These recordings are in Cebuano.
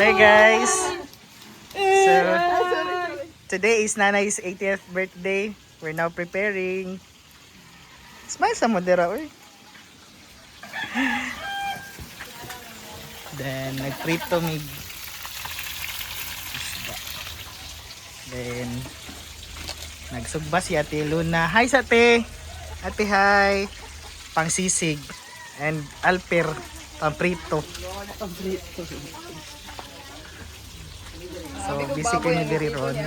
Hi guys. So today is Nanay's 80th birthday. We're now preparing. Smile sa modera, oy. Then nagprito mig isda. Then nagsugba si Ate Luna. Hi sa ate. Ate, hi. Pangsisig and alper pamprito. So busy kami diri ron.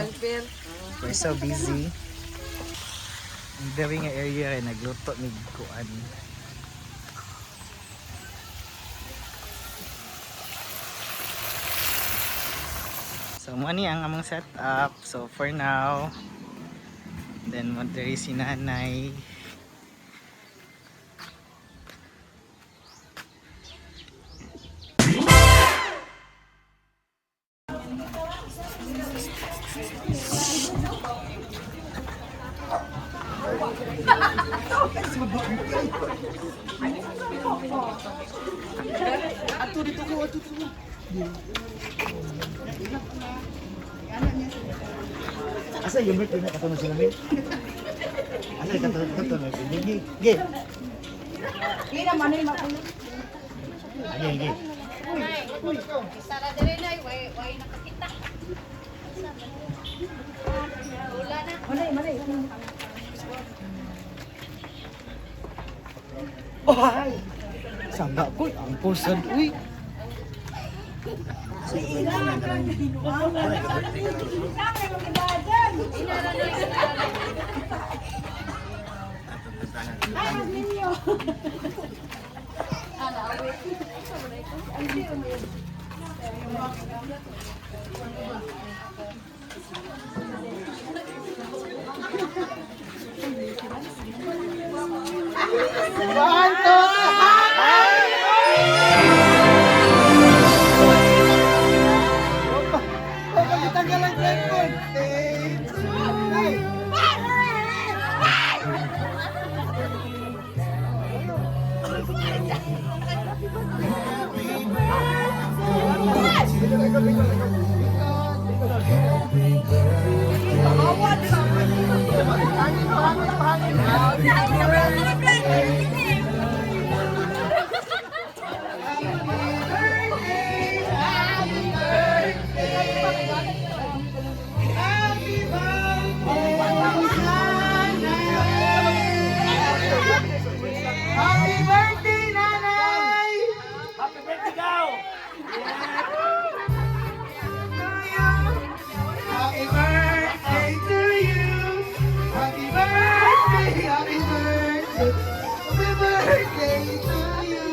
We're so busy. Ang diri nga area ay nagluto mig kuan. So mo ni ang among setup. So for now, then mo diri si nanay. Asa yung birthday na katulad sila min? Asa yung katulad katulad sila? Gi, gi. Gi, gi. Sara dere na, way way nakakita. Wala na. Oh, ay. Sangga ko, ang pusod, uy. One, two, three. Pagkatanggal ang cellphone. Ay. Happy birthday, Nanay! Happy birthday, Gaw! Happy birthday to you. Happy birthday, happy birthday. Happy birthday to you.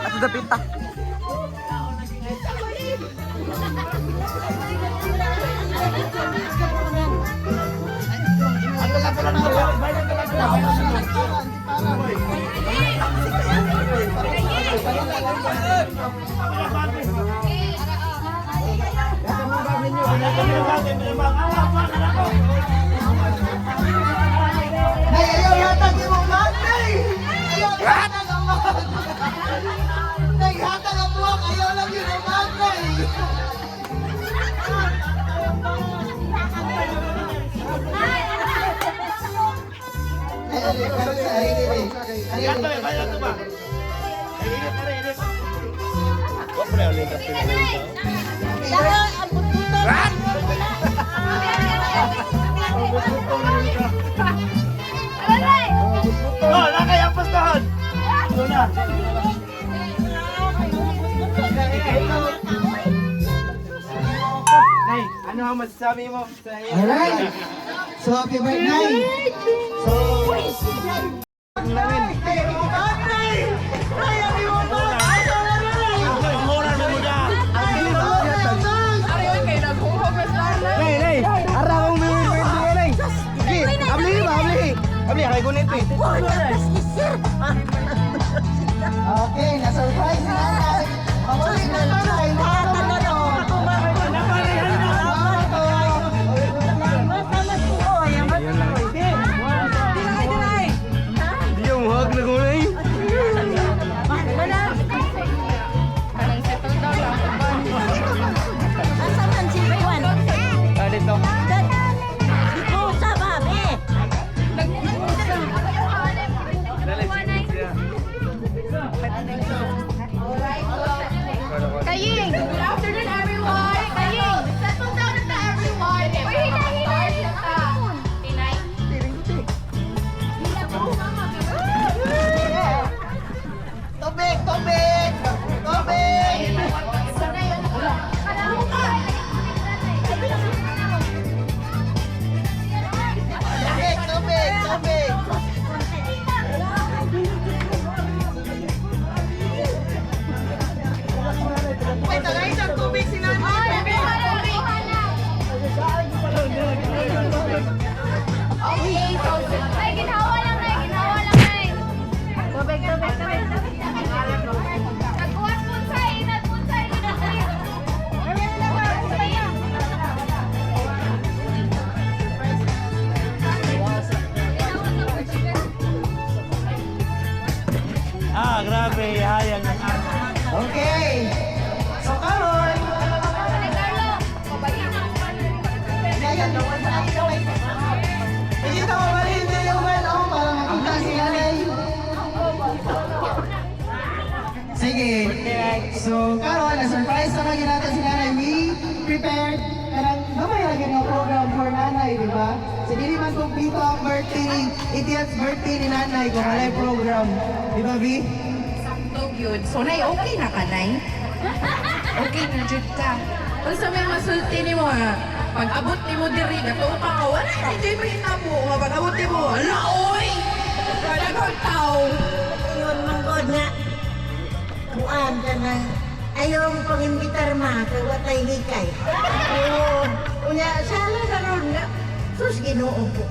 Ato dapita. Nay, ayaw hatag imong man, nay! Ayaw hatag ang man! Nay, hatag ang buwak! Ayaw lang yun ang man, nay! Ay, ay, ay, ay, ay, ay, ay, Yato eh, bayo to ba? Ay, init na rin, init. Huwag mo na ulit ang pinag-uwi. Oh, nakay ang pastahan! Ito na. Nay, ano ang masasabi mo sa iyo? Alright! So, happy birthday! So, Nay, nay, ara akong may birthday nay. Sige, abli ba, abli. Abli, kay gunit eh. Okay, na-surprise si nanay. Pamuli na nanay. Nakakatawa. Ayun lang. Kahihayang ng anak. Okay. So karon, ayan, hindi ta mabalhin din yung well, oh, para makita si nanay. Sige. So, karon, na-surprise na lagi natin si nanay. We prepared kanang gamay lagi nga program for nanay, di ba? So, dili man kumpleto ang birthday ni, 80th birthday ni nanay kung walay program. Di ba, V? Sakto gyud. So nay, okay na ka, nay? Okay na jud ka. Unsa may masulti nimo ha? Pag abot nimo diri, gatuo pa ka, wala na jud mahitabo. Nga pag abot nimo, ala oy! Daghang tao. Ingon man god nga kuan ka na ayaw mo pag-imbitar ma kay wa tay hikay. Oo. Unya sala karon nga sus, Ginoo ko.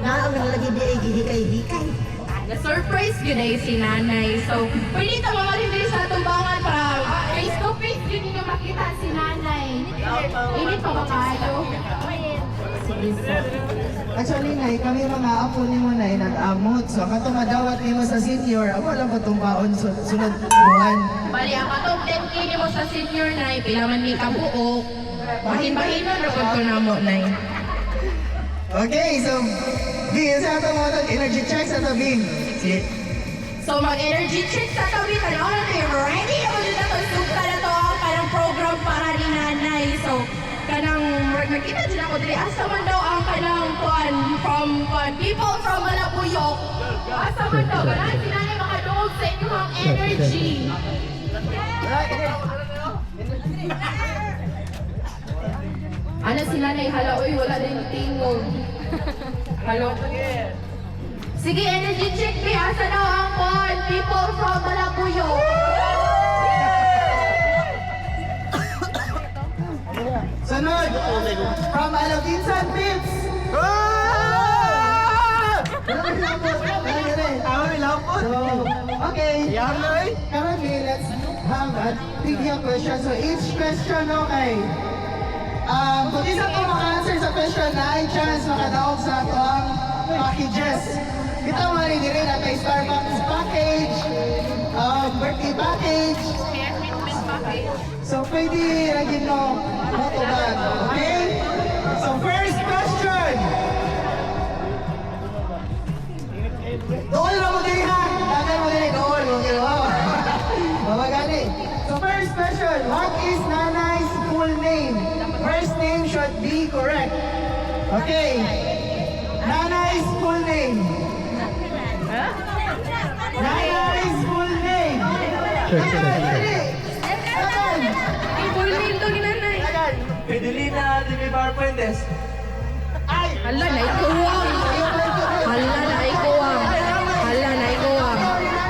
Naa man lagi di ay gihikay-hikay. Na-surprise gyud ay si nanay. So, pwede ta mamalhin diri sa tumbangan para face to face gyud ninyo makita si nanay. Init pa ba kayo? Sige, sir. Actually, Nay, kami mga apo ni mo, Nay, nag-amot. So, ang katong madawat nimo sa senior, amo lang katong baon sunod buwan. Bali, ang katong 10K nimo sa senior, nay, pila man ni kabuok. Bahin-bahinon ra pud ko namo, nay. Okay, so, B, sa ato mga tag- energy check sa tabi. Sige. So mag-energy check sa tabi, tanaw na tayo, ready na mo dito to, sugta na to ang kanang program para ni nanay. So, kanang, murag nakita din ako diri, asa man daw ang kanang kuan from kuan, people from Malabuyok. Asa man daw, ganahan si nanay makaduog sa inyong energy. Ano si nanay, hala, oy, wala din tingog. Halo. Sige, energy check, be. Asa na ang kuan? People from Malabuyo. Sunod, from Alabinsan Pips! Ah! So, okay. Karon, let's have a trivia question. So, each question, okay. Kung isa ko maka-answer sa question, na ay chance makadaog sa ato ang packages. Kita mo rin rin ang kay Starbucks package, birthday package. So, pwede lagi no, motobag. Okay? So, first question. Dool na mo diri ha! Dagan mo diri, dool. Okay, wow. Mawagani. So first question, what is Nanay's full name? First name should be correct. Okay. Nanay's full name. Nanay's full name. Check, check, check. Dagan! Full name to ni nanay. Dagan! Fidelina de Bar Fuentes. Hala, naikuwang. Hala, naikuwang. Hala, naikuwang.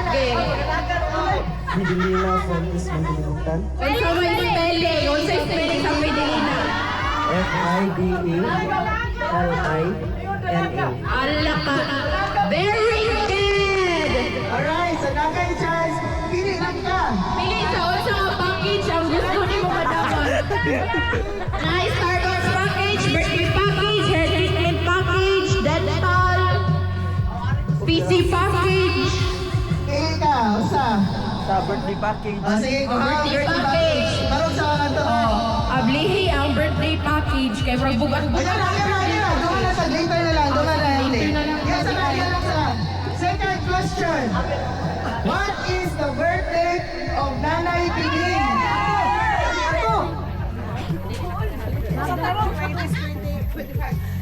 Okay. Fidelina Fuentes Manilimutan. Unsa may spelling? Unsa spelling sa Fidelina? Fidelina. Ala ka. Very good. Alright, so nakay chance. Pili lang ka. Pili sa unsa nga package ang gusto nimo madawat. Na Starbucks package, birthday package, hair treatment package, dental, PC package. Pili ka, usa. Sa birthday package. Oh, sige, kuha ang Birthday package. Tarong sa kanto. Ablihi ang birthday package kay murag bugat-bugat. Ayan, ayan, ayan. Doon na sa later na lang. Doon na lang. Later na lang. Yes, na yan lang sa. Second question. What is the birthday of Nanay Pining? Ako.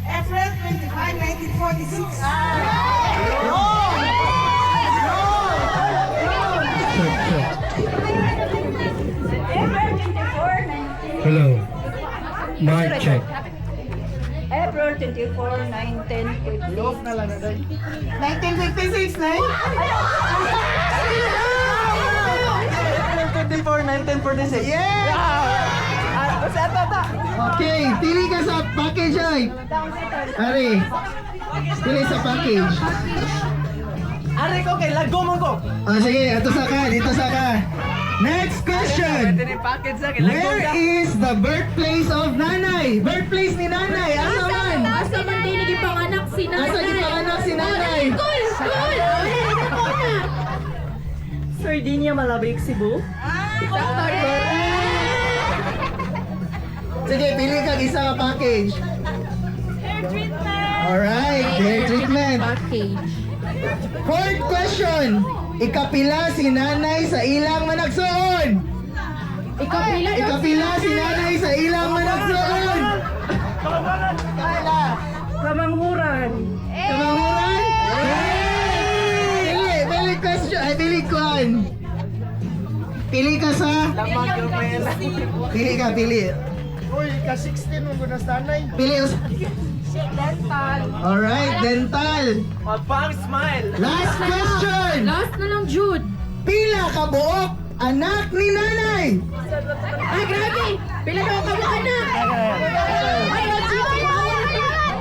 April 25, 1946. Wrong! Wrong! Check, check. Hello. Mic check. April 24, 1950. 1956, Nay? April 24, 1946. Yeah! Ah, basta ata, ata. Okay, pili ka sa package ay. Ari. Pili sa package. Ari ko kay lago man ko. Oh, sige, ito sa ka, dito sa ka. Next question. Pwede ni package sa kay lago Where ka. is the birthplace of Nanay? Birthplace ni Nanay, asa man? Asa man din gipanganak si nanay? Asa gipanganak si nanay? Cool, cool. Wala na ko na. Gardenia, Malabig, Cebu. Sige, pili kag isa ka package. Hair treatment. Alright, hair treatment. Package. Fourth question. Ikapila si nanay sa ilang managsuon. Ikapila daw. Ikapila si nanay sa ilang managsuon. Ikapila. Kamanghuran. Kamanguran? Pili, pili question. Ay, pili kuan. Pili ka sa? Pili ka, pili. Uy, ka-16 mo na sanay. Pili. Dental. Alright, dental. Mapang smile. Last question. Last na lang, Jude. Pila ka buok anak ni nanay? Ay, grabe! Pila daw ka mo anak? Ay, pila ka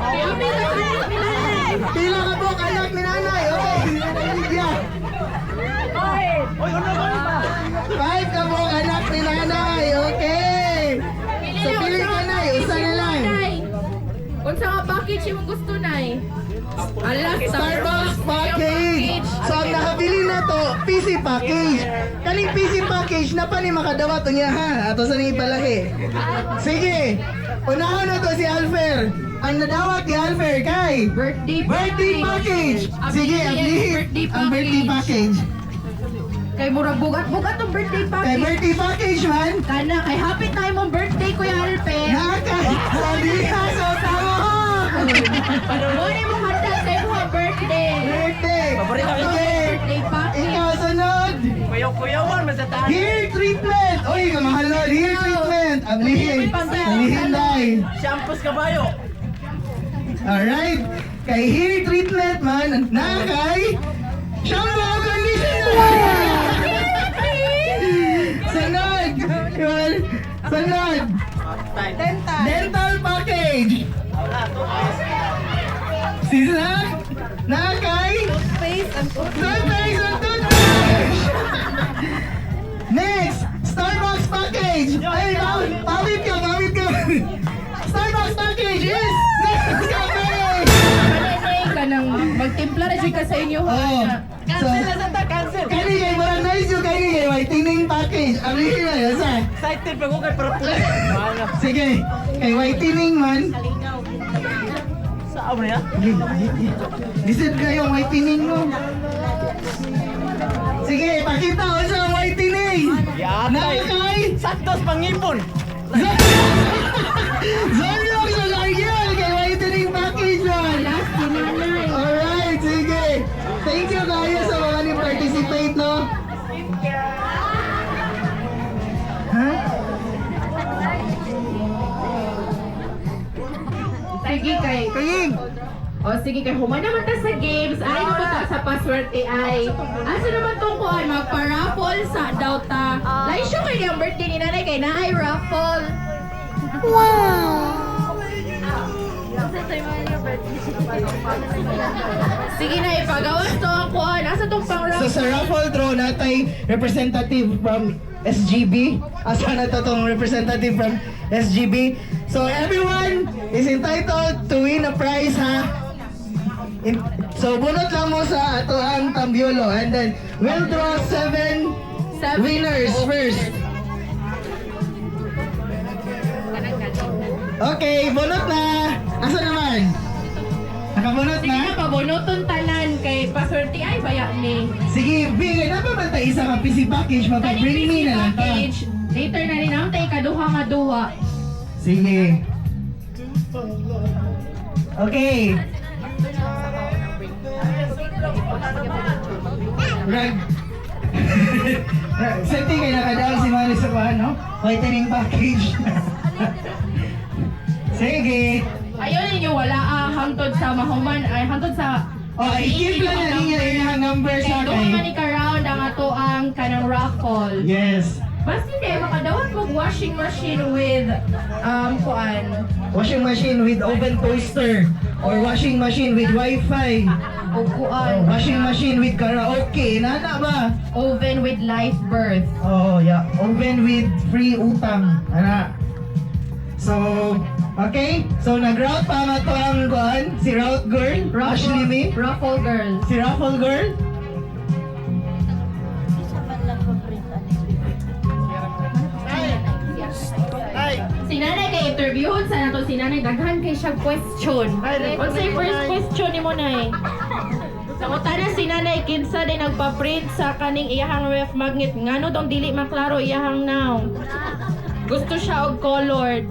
anak ni nanay. Pila ka buok anak ni nanay? Okay, Nanay Lydia. Uy, ano ba? 5 ka buok anak ni nanay. Okay. So pili ka na, usa na lang. Nay. Unsa nga package imong gusto, Nay? Ala, Starbucks package. So ang nakabili na to, PC package. Kaning PC package na pa ni makadawat unya ha. Ato sa ni ipalaki. Sige. Unahon na to si Alfer. Ang nadawat ni Alfer kay Birthday birthday package. Sige, ang liit. Birthday Ang birthday package. Kay murag bugat-bugat ang birthday Kay package. birthday package man. Kana kay happy time mong birthday, Kuya Alpe. Naka sabi ka sa tama ko. Mo ni mo handa sa imong birthday. Birthday. Paborito ko. Okay. Birthday package. Ikaw sunod. Kuyaw-kuyawan, masatahan. Hair treatment! Uy, kamahalon! Hair treatment! Ang lihin! Ang lihin, day! Shampoos kabayo. Alright! Kay hair treatment man, na kay shampoo and conditioner! Sunod! Well, sunod! Dental. Dental package! Si Zach, na kay Toothpaste and toothpaste and toothbrush! Next! Starbucks package! Ay, pawit ka, pawit ka! Starbucks package is Nescafe! Kanay ka nang magtimpla na jud ka sa inyo. Oh, so, Cancel na sa ta, cancel. kani kay murag nice yung kani kay whitening package. Ang lihin na yun, sa. Excited pa ko kay para pulis. Sige, kay whitening man. Saan mo niya? Lisod kayo ang whitening mo. Sige, pakita ko sa whitening. Yatay. Nakakay! Saktos pangipon. Zorlok sa Ariel! Kay whitening package man! Last si nanay. Alright, sige. Thank you kayo sa mga ni-participate, no? Ha? Sige kay. Kaying! O sige kay human naman ta sa games. Ay na ta sa password AI. Asa naman tong kuan magpa-raffle sa daw ta. Laisyo kay ang birthday ni nanay kay naay raffle. Sige na ipagawas to ang kuan. Asa tong pang So sa raffle draw natay representative from SGB. Asa na to tong representative from SGB. So everyone is entitled to win a prize ha. So bunot lang mo sa ato ang tambiolo and then we'll draw 7 winners first. Okay, bunot na. Asa naman? Nakabunot Sige na? na pabunoton tanan kay paswerte ay baya ni. Sige, bigay na pa man ta isa ka PC package, mapa-bring me na lang ta. Package. Later na rin ang tay kaduha nga duha. Sige. Okay. Rag. Rag. Senti kay nakadaog si Manny sa kuhan, no? Whitening package. Sige. Ayaw ninyo wala ah, hangtod sa mahuman ay hangtod sa Oh, i-keep lang na ninyo inyong number Kay sa duha man kay. ni ka-round ang ato ang kanang raffle. Yes. Basta hindi makadawat mag washing machine with kuan Washing machine with oven toaster or washing machine with wifi. o kuan Oh, washing machine with karaoke. Nana ba? oven with live birth. Oh, yeah. Oven with free utang. Ana. So, okay. So, nag-route pa nga to ang kuan, si Route Girl, Ashley May. Raffle girl. Si Raffle Girl. Si nanay kay interviewon sa nato si nanay, daghan kay siya question. Unsay first question nimo, Nay? Nangutana si nanay kinsa day nagpa-print sa kaning iyahang ref magnet, ngano dong dili maklaro iyahang now. Gusto siya og colored.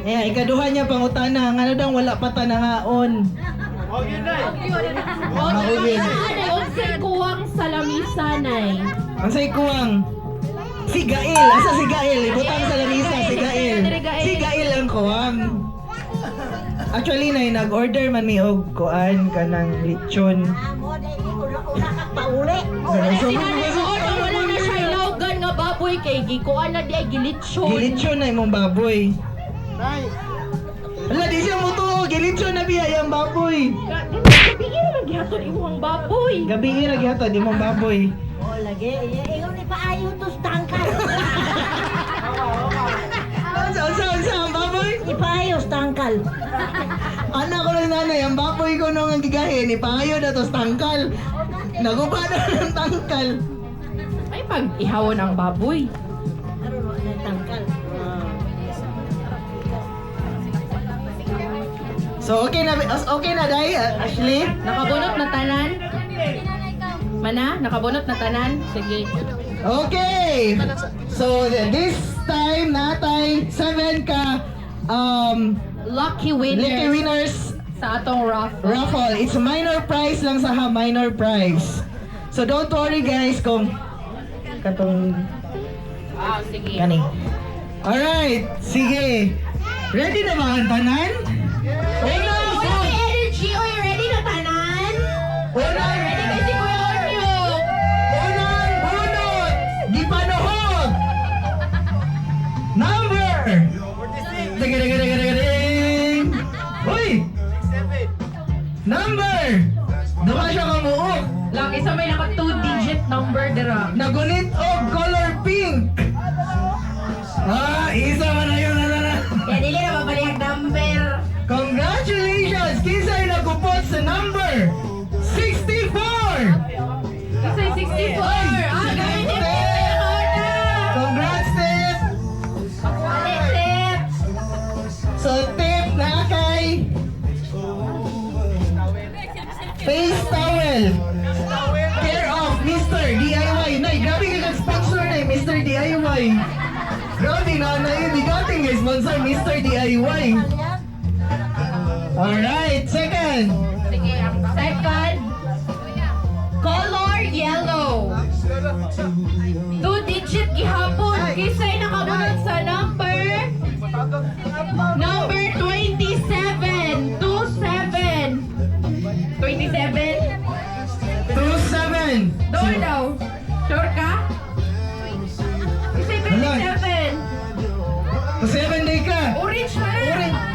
Ayan, ikaduha niya pangutana, ngano daw wala pa ta nangaon. O nanay, unsay kuwang sa lamisa, Nay? Ang say kuwang, si Gael, asa si Gael? Ibutang sa lamisa si Gael. Si Gael ang kuwang. Actually, nay, nag-order man mi og kuan kanang lechon. Amo dai ko na una ka pauli. Si nanay, oo, wala na siya ilawgan nga baboy kay gikuan na di ay gilitsyon. Gilitsyon na imong baboy. Ala, di siya mutuo. Gilitsyon na biya yung baboy. Gabi naman gihatod imong baboy. Gabi ira gihatod imong baboy. Oh lagi, ingon ni paayo to sa tangkal. Unsa, unsa, unsa ang baboy? Ipaayo sa tangkal. Ana ko lang nanay, ang baboy ko nung ang gigahin, ipangayo na tos tangkal. Naguba na ng tangkal. May pag-ihawon ang baboy. Karon wa na tangkal. So okay na dai, Ashley. Nakabunot na tanan? Mana? Nakabunot na tanan? Sige. Okay. So this time natay 7 ka Lucky winners lucky winners sa atong raffle. raffle. It's a minor prize lang sa ha, minor prize. So don't worry guys kung katong Wow, sige. kani. Alright, sige. Ready na ba ang tanan? Ready na ba? Energy! Oy, ready na tanan? Unang, Ready kay si Kuya Oreo! Unang bunot! Gipanuhog! Number! Ding, ding, ding, ding, ding. Uy! Number! Duha siya kamuok. Lang, isa may naka 2-digit number dira. Nagunit og color pink. Ah, isa man na yun. Na, na, na. Kaya dili na mabalik ang number. Congratulations! Kinsay nagupot sa number 64! Isa 64! Ah, gawin niya po! Congrats, Tip! Tip! So, tip na kay face towel. Care of Mr. DIY. Nay, grabe ka kag-sponsor na Mr. DIY. Grabe na na yun. Bigating nga sponsor Mr. DIY. Alright, second. Sige, ang second. Color yellow. 2-digit gihapon. Kisay nakabunot sa number. Number 27. 27. 27? 2-7. Doon daw. Sure ka? Kisay 27. 2-7 day ka. Orange man. Orange.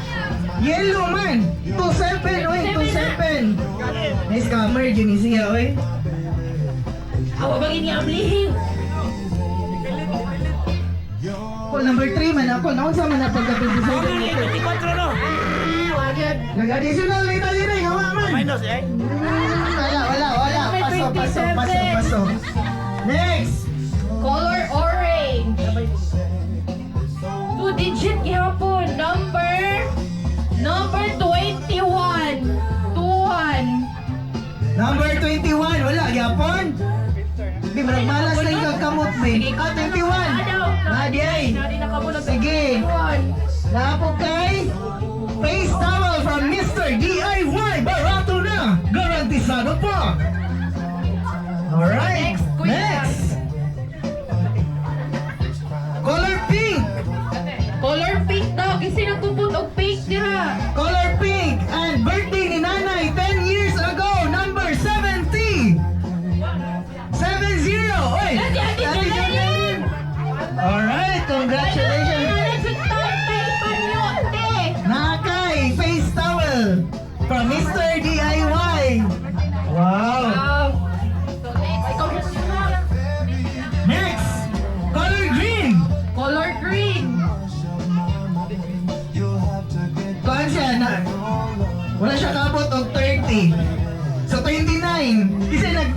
Yellow man. 2-7, oy. 2-7. May scammer, yun siya, oy. Awa bagin niya ang lihim. Ako, number 3 man ako. Naon sa man na pagka 27? 24 no. Nag-additional later din eh. Hawa man. Minus eh. Wala, wala, wala. Paso, paso, paso, paso. Next! Color orange. 2-digit gihapon. Number 21. 21. Number 21. Wala, gyapon. Di, murag malas lang kang kamot, be. Ah, 21. Nadi ay. Nadi nakabunot. Sige. 21. Napo kay face towel from Mr. DIY. Barato na. Garantisado pa. Alright. Next, kuya. Next. Color pink. Color pink daw. Kasi nagpuput og pink dira. Color pink and birthday ni nanay 10 years ago, number 70. 70. Oy! Ate, Ate Ate Jolene! Jolene! Alright, congratulations. Nakay face towel from Mr. DIY. Wow. Wow. So next, ikaw Next, color green. Color green. Kuan siya na wala siya kabot og 30. So 29. Kasi nag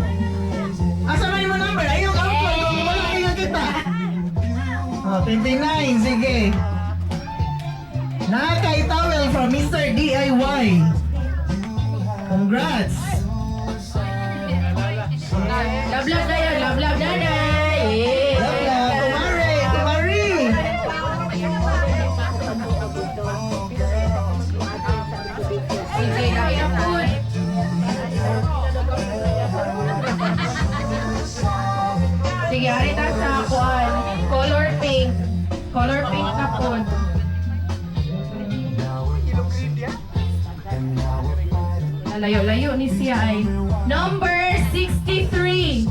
Asa man mo number? Ayaw ka kung wala kayo kita. Oh, 29, sige. Nakay towel from Mr. DIY. Congrats! Love, love na yun. Love, love, nanay. Eh. Love, love. Kumare, kumari! Sige, kaya po. Sige, arita sa kuan. Color pink. Color pink na po. Layo-layo ni siya ay. Number 63.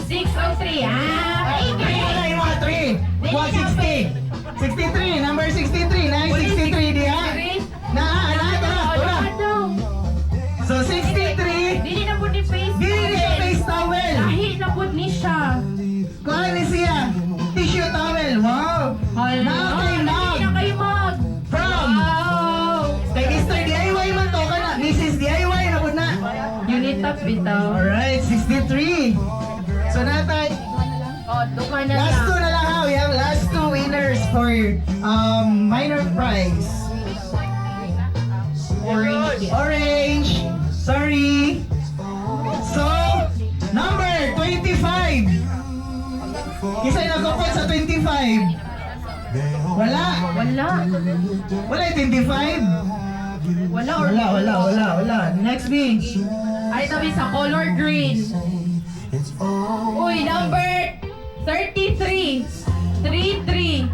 603. Ah, Three na yung mga 3. 160. 63, number 63. 963 diha. Na, na, tara, tara. So, 63. Dili na po ni face. Dili siya face towel. Lahi na po ni siya. Kuha ni siya. Tissue towel. Wow. Hala, Nakay mug. na kay mug. From Wow. kay Mr. DIY man to kana. Mrs. DIY na pud na. Unit up bitaw. Alright, 63. So natay, Oh, duha na last lang. two na lang ha. We have last two winners for minor prize. Orange. Orange. Sorry. So, number 25. Isa yung nagkupot sa 25. Wala. Wala. Wala yung 25. Wala or Wala, wala, wala, wala. Next B. Ay, tabi sa color green. Uy, number 33. 33.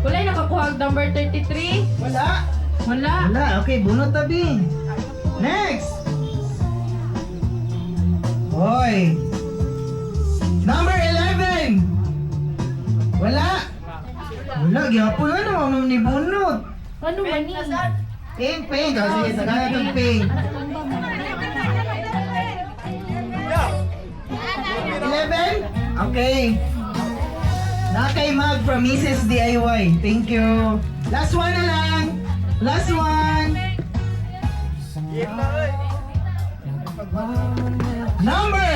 Wala yung nakakuha ang number 33? Wala. Wala. Wala. Okay, bunot tabi. Next. Hoy. Number 11. Wala. Wala, gyapon ano mamam ni bunot. Ano man ni? Pink, pink. Oh, sige, saka na itong pink. 11? Okay. Nakay mug from Mrs. DIY. Thank you. Last one na lang. Last one. Number.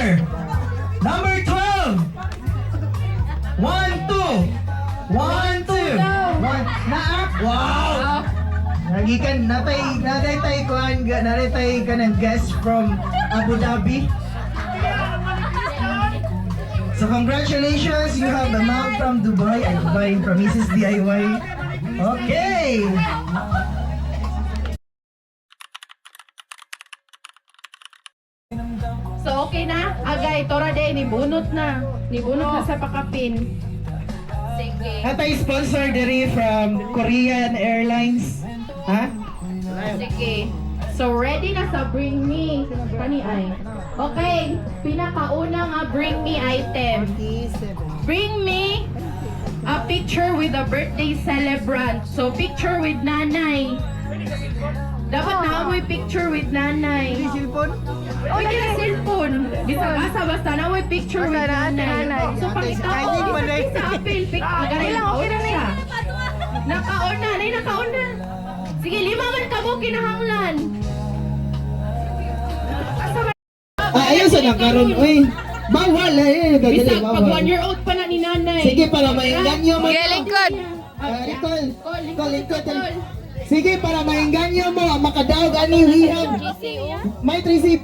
Number 12. 1, 2. 1, 2. 1. Na, wow. Nagikan natay natay tay kuan natay tay kanang guest from Abu Dhabi. So congratulations, you have a mom from Dubai and Dubai from Mrs. DIY. Okay. So, okay na? Agay, tora day, nibunot na. Nibunot na sa pakapin. Sige. Natay sponsor diri from Korean Airlines. Ha? Sige. So, ready na sa bring me. Kani ay. Okay, pinakauna nga bring me item. Bring me a picture with a birthday celebrant. So, picture with nanay. Dapat na mo picture with nanay. Cellphone? Pwede na cellphone. Bisag asa basta na may picture with nanay. So pakita ko sa apil pic. Magaling lang okay na siya. Nakaon na, nay nakaon na. Sige, lima man ka mo kinahanglan. Asa man? Ah, ayaw sa nakaron oy. Bawal eh, dali Bisag pag bawal. 1 year old pa na ni nanay. Sige para maingganyo mo. Sige, lingkod. Ah, lingkod. Kol, Lingkod, lingkod. kol. Sige para maingganyo mo ang makadaog ani we have might receive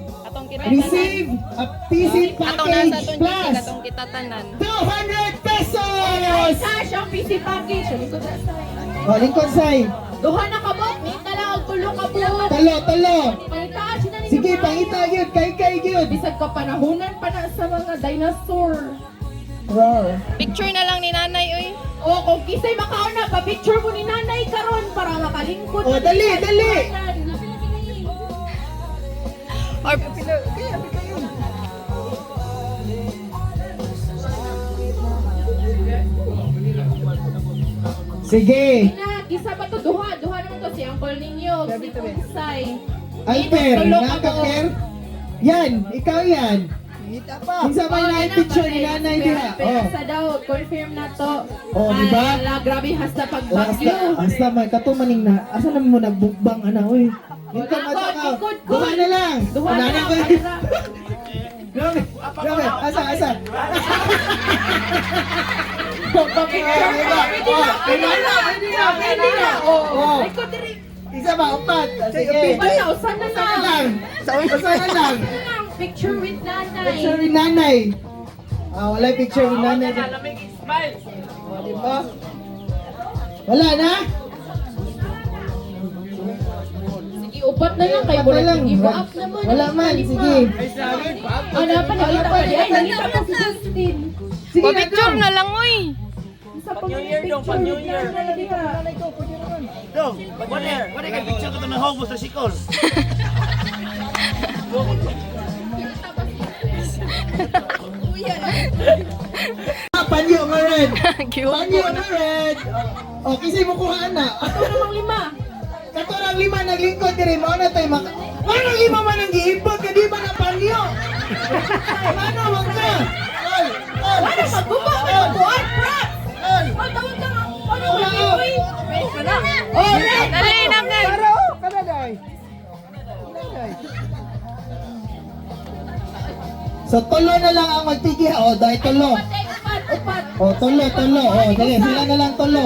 receive a PC package plus 200 pesos. Cash ang PC package. Lingkod na sa. Oh, lingkod say. Duha na ka mo, mita lang og tulo ka buot. Talo, talo. Pangita siya na ninyo. Sige, pangita gyud, kay kay gyud. Bisag ka panahunan pa na sa mga dinosaur. Wow. Picture na lang ni nanay, uy. O kung kisay makauna, pa-picture mo ni nanay karon para makalingkod. Oh, dali, dali. Or Sige. Na, kisa pa to duha, duha naman to si uncle ninyo, si Kunsay. Alper, Tulo ka nakaker. Yan, ikaw yan. Kinsa may Oh, na picture ni nanay diha. Pero Oh. sa daw, confirm na to. Oh, di ba? Ala, grabe hasta Oh, pagbagyo. hasta, hasta man kato maning na asa naman mo nagbukbang ana oy. Lingkod Wala man ko, ka. lingkod ko. Duha na lang. Duha Wala na lang. ko. Grabe. Grabe, asa, asa? Oh, pwede na, pwede na, pwede na. Oh. Isa ba, upat? Sige. Wala, usa na Usa na lang. lang. Usa na lang. Picture with nanay. Picture with nanay. Ah, wala picture with nanay. Smile. Oh, di ba? Wala na? Sige, upat na lang kay Upat na lang. Give up naman. Wala man, sige. Ano pa, nakita pa di. Ay, nakita pa si Justin. Sige, Pa-picture na lang, uy. Isa pa Pag New man Year dong, pag New Year. nanay diha. Dong, wala kay picture ko to ng hobos sa sikol. Ah, panyo nga red. Cute. Panyo nga red. Oh, kasi mo kuhaan na. Ito namang lima. Katurang lima naglingkod diri mao na tay maka. Manong lima man ang giipot kay di man ang panyo. Ano man ka? Ol, ol. Wala, magbuba ka ng kuwan, props! Ol. Magtawag ka nga. Ano Wala. ba, uy? Oh, red! Dali, nanay. Para oh, kada day. Kada day. So tulo na lang ang magtigi. Oh, dahil tulo. Upat, upat. Oh, tulo, tulo. Oh, dali, sila na lang tulo.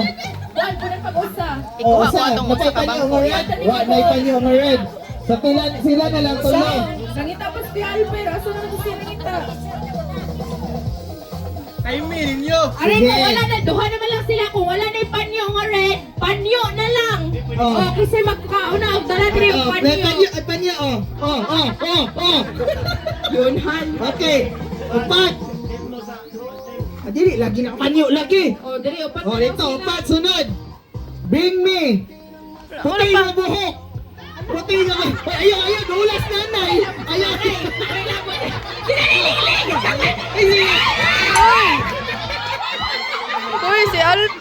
Kuwan, punan pag-usa. Oh, Ikuha ko usa, atong usa napay ka panyo bangko. nga red. Wa, nay panyo nga red. So sila, sila na lang tulo. Nangita pa si Alper. Asa na siya nangita? Timing ninyo. Aray, Sige. kung wala na, duha naman lang sila. Kung wala na yung panyo nga red, panyo na lang. Oh. Oh, kasi magkauna og dala diri yung Oh, may panyo. panyo, ay panyo, oh. Oh, oh, oh, oh. Yun, han. Okay. Upat. Ah, dili, lagi na panyo, lagi. Oh, diri upat. Oh, na lang dito, sila. upat, sunod. Bring me. Puti nga buhok. Puti nga buhok. Ay, ayaw, ayaw, dulas nanay. Ayaw. Ay, sige. Uy, si Alp.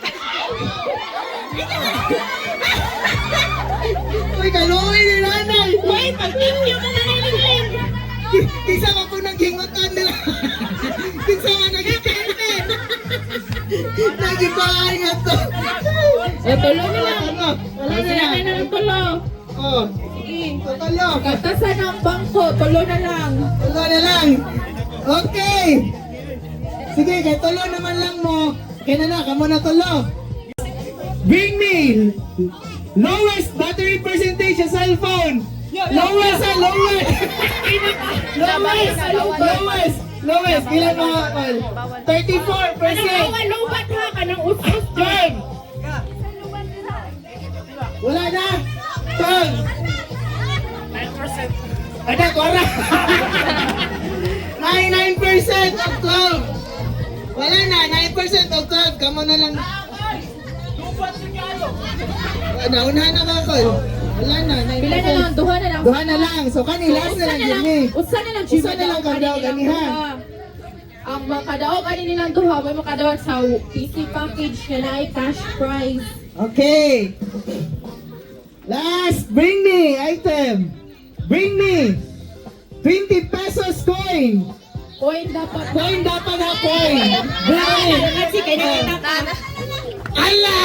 Uy, kaluoy ni nanay. Uy, pag-thank you mo na nilingling. Kinsa man po nanghingutan nila. Kinsa man nagikente. Nagipaan nga to. Oh, tulo na lang. Ano? Wala na Sila lang. na lang tulo. Oh, Sige. tulo. Katasan ang bangko, tulo na lang. Tulo na lang. Okay. Sige, kay tulo naman lang mo. Kaya na na, kamo na tulo. Bring me lowest battery percentage sa cellphone. Lowest ah, lowest. Lowest, lowest, lowest. Ilan mga kol? 34%. Kanang lubat ha, kanang us-us. 12. Wala na. 12. 9%. Ada, wala. 99% of 12. Wala na, 9% of 12. Kamo na lang. Naunahan na ka, Kol. Wala na, 9%. Pila na lang, duha na lang. Duha na lang. So, kani, last na lang yun eh. Usa na lang, Usa na lang kang daog, ani, ha? Ang makadaog ani nilang duha, may makadaog sa PC package nga naay cash prize. Okay. Last, bring me item. Bring me 20 pesos coin. Coin dapat. Coin dapat ha, coin. Bring me. Kasi kay nakita ka. Ala!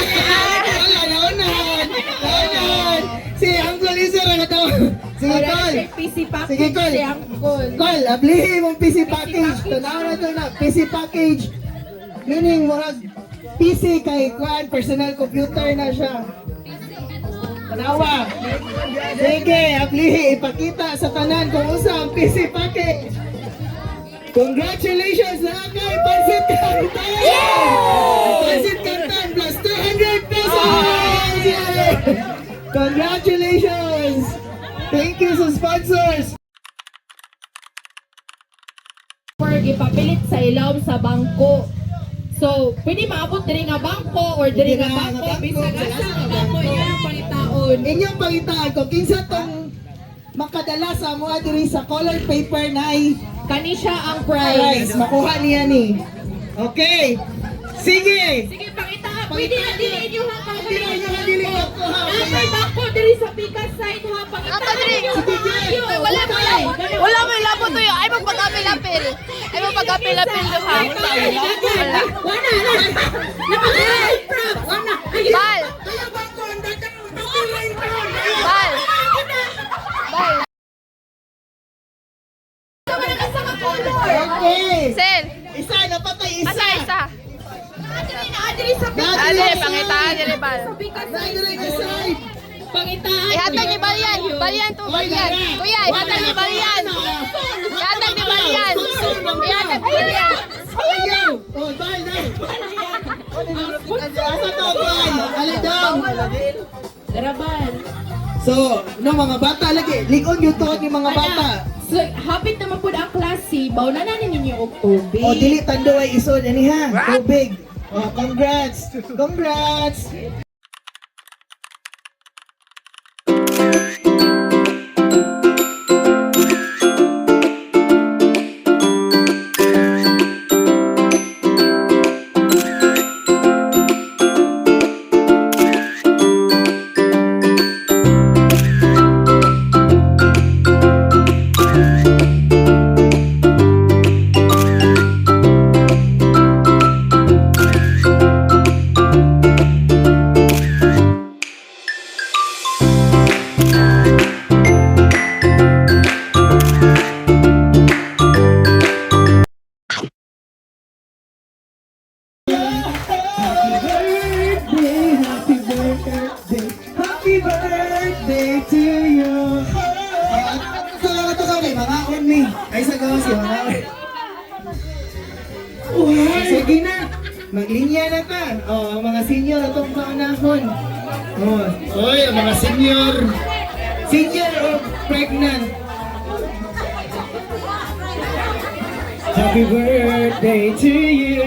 Ala, naunahan! Naunahan! Si Uncle Iser ang ito. Sige, Wala na Col. siya PC package. Sige, Col. Si Uncle. Col, ablihi mong PC package. Tanaw na ito na. PC package. Meaning, murag PC kay kuan, personal computer na siya. Tanawa. Sige, ablihi. Ipakita sa tanan kung usa ang PC package. Congratulations na kay Pansit Canton! Pansit Canton plus 200 pesos! Yay! Congratulations! Thank you sa sponsors! For gipapilit sa ilawom sa bangko. So, pwede maabot diri nga bangko or diri nga Diri nga bangko. bangko, Bisag sa asa nga bangko inyo ang pangitaon. Inyong pangitaan kung kinsa tong makadala sa amoa diri sa color paper na ay Kani siya ang prize. prize. Makuha niya ni. Okay. Sige. Sige, pangita. Pwede na dili inyo ha. Pwede na inyo ha, dili bangko, ha. Nasa bangko diri sa Pikas side ha. Pangita. Ato diri. Sige, Jen. Uy, wala wala. Wala may labot uy. Ay magpag-apil-apil. Ay magpag-apil-apil do ha. Wala. Wala na. Napakita. Wala. Bal. Bal. Bal. Okay. Dali, pangitaan dili ba? Naadiri ka side. Ihatag ni Balian. Balian to, Balian. Kuya, ihatag ni Balian. Ihatag ni Balian. Ihatag ni Balian. Ayaw! Oh, bye, bye. Asa to, kuan? Alidong. Garaban. So, no mga bata lagi, ligon yung tuod ni mga bata. So, hapit naman po ang klase, baw na na ninyo og tubig. O dili tando ay isod ani ha. Tubig. Oh, congrats. Congrats. Happy birthday, happy birthday, happy birthday to you. At ito lang ito kami, mga on me. Ay sa gawas yun, mga on. Sige na, maglinya na ta. Oh, ang mga senior atong paunahon. Oh, Oy, ang mga senior. Senior or pregnant? Happy birthday to you.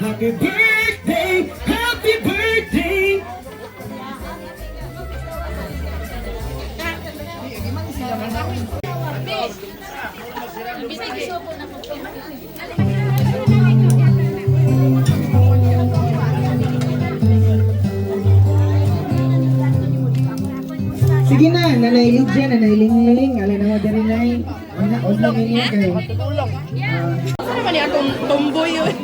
Happy birthday, happy birthday. Sige na, Nanay Lydia, Nanay Lingling, alin na mo diri nay. Una, una ninyo kayo. Saan naman niya akong tomboy yun?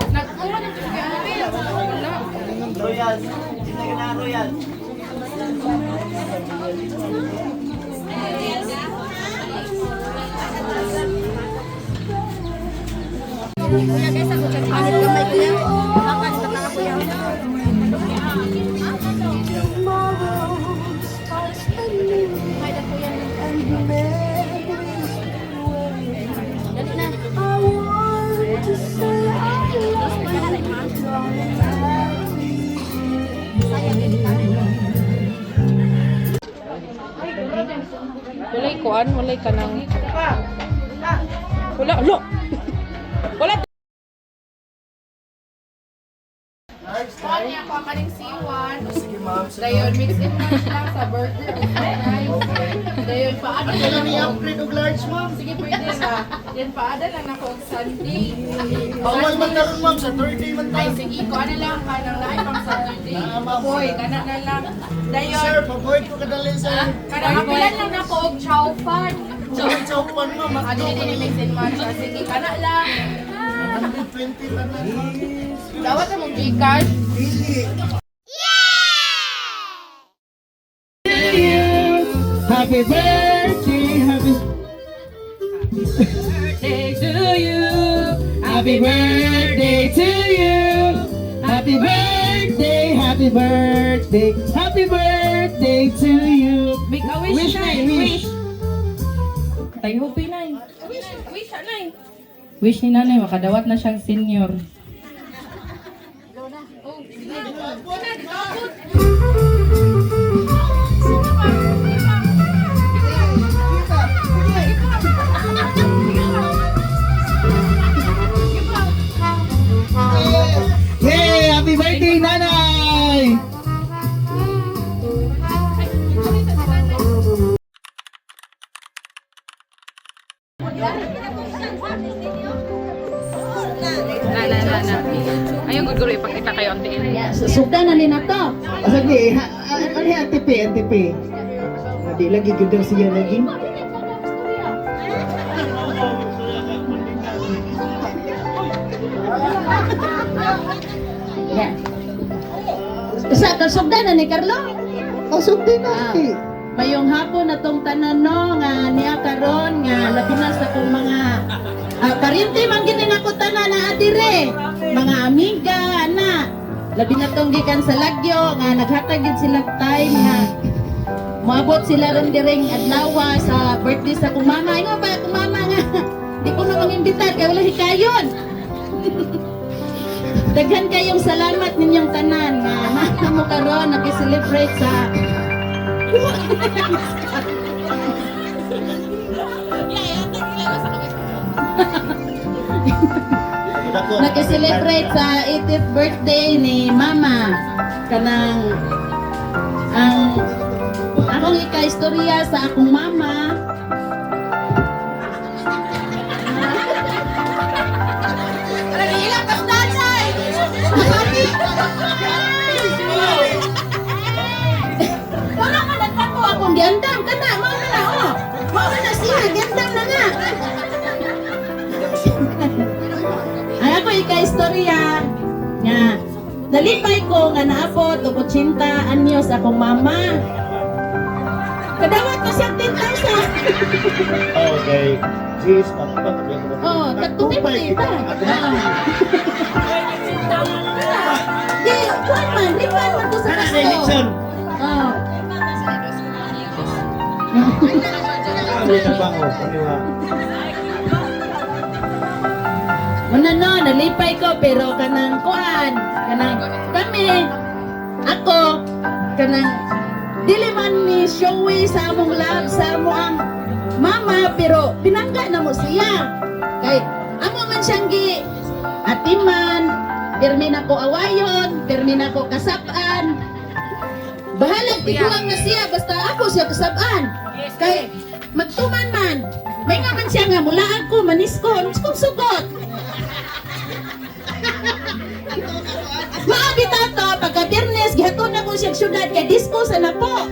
Nagkuha ng tubig ano ba? Wala. Royal. Hindi na Royal. Walay kuan, walay kanang. Wala, lo. Wala. Kuan niya ako ang kaning C1. Dayon, mix and match lang sa burger o fries. Dayon, paano na lang ako. Upgrade og large, ma'am. Sige, pwede na. Yan, paada lang ako og Sunday. Bawal man karon, ma'am, sa Thursday man Ay, sige, kuan na lang ka nang naay pang Saturday. Boy, kana na lang. Dayon, Sir, paboy ko kadali, sir. kanang apilan lang nako og chow fan. Chow chow pan, ma'am. Ano din mix and match. Ah, sige, kana lang. 120 tanan, ma'am. Dawat sa mong Gcash. Happy birthday, happy Birthday to you. Happy birthday to you. Happy birthday, happy birthday, happy birthday to you. Make a wish, Wish, Nay. Nay, wish. Tayo Pinay. Wish, wish, Nay. Wish ni nanay, makadawat na siyang senior. Yay! Happy birthday, Nanay! Na, na, na, na. Ayun, guro, ipakita kayo ang tiil. Sugdan na ni na to. O sige, ano yung antipi, antipi? Di lagi, gud daw siya lagi. Yeah. Sa sugdan na ni Carlo. O sugdi na. Ah. Mayong hapon na tong tanan no nga niya karon nga labi na sa akong mga Ah, paryente man gid nako tanan na adire. Mga amiga ana. Labi na tong gikan sa Lagyo nga naghatag gid sila time nga moabot sila ron direng adlaw sa birthday sa akong mama. Ingon ba akong mama nga di ko na mangimbitar kay wala hikayon. Daghan kayong salamat ninyong tanan nga naa mo karon nag-celebrate sa nag-celebrate sa 80th birthday ni Mama. Kanang ang akong ika-istorya sa akong mama. Ilang pas nanay! Wala ka nagtapo akong giandam kana mao na na oh. Mao na siya giandam na nga. Ang ako ika-istorya nga nalipay ko nga naabot og 80 anyos akong mama. Kadawat na siyang 10,000. Okay. Jeez, matupat. Oh, tag 250 ba? Oo. Di, kuwan man, lipan man to sa Ano kasto. Oh. Muna no, nalipay ko pero kanang kuan, kanang kami, ako, kanang dili man ni showy sa among love sa amo ang mama pero pinangga na mo siya. Kay amo man siyang gi atiman, pirmi na ko awayon, pirmi na ko kasap-an. Bahalag tiguang na siya basta ako siya kasap-an. Kay magtuman man, may nga man siya nga mula ako manisko, kong sugot. Maabi tato, pagka Biyernes, gihaton na ko siya syudad kay disco sa napo.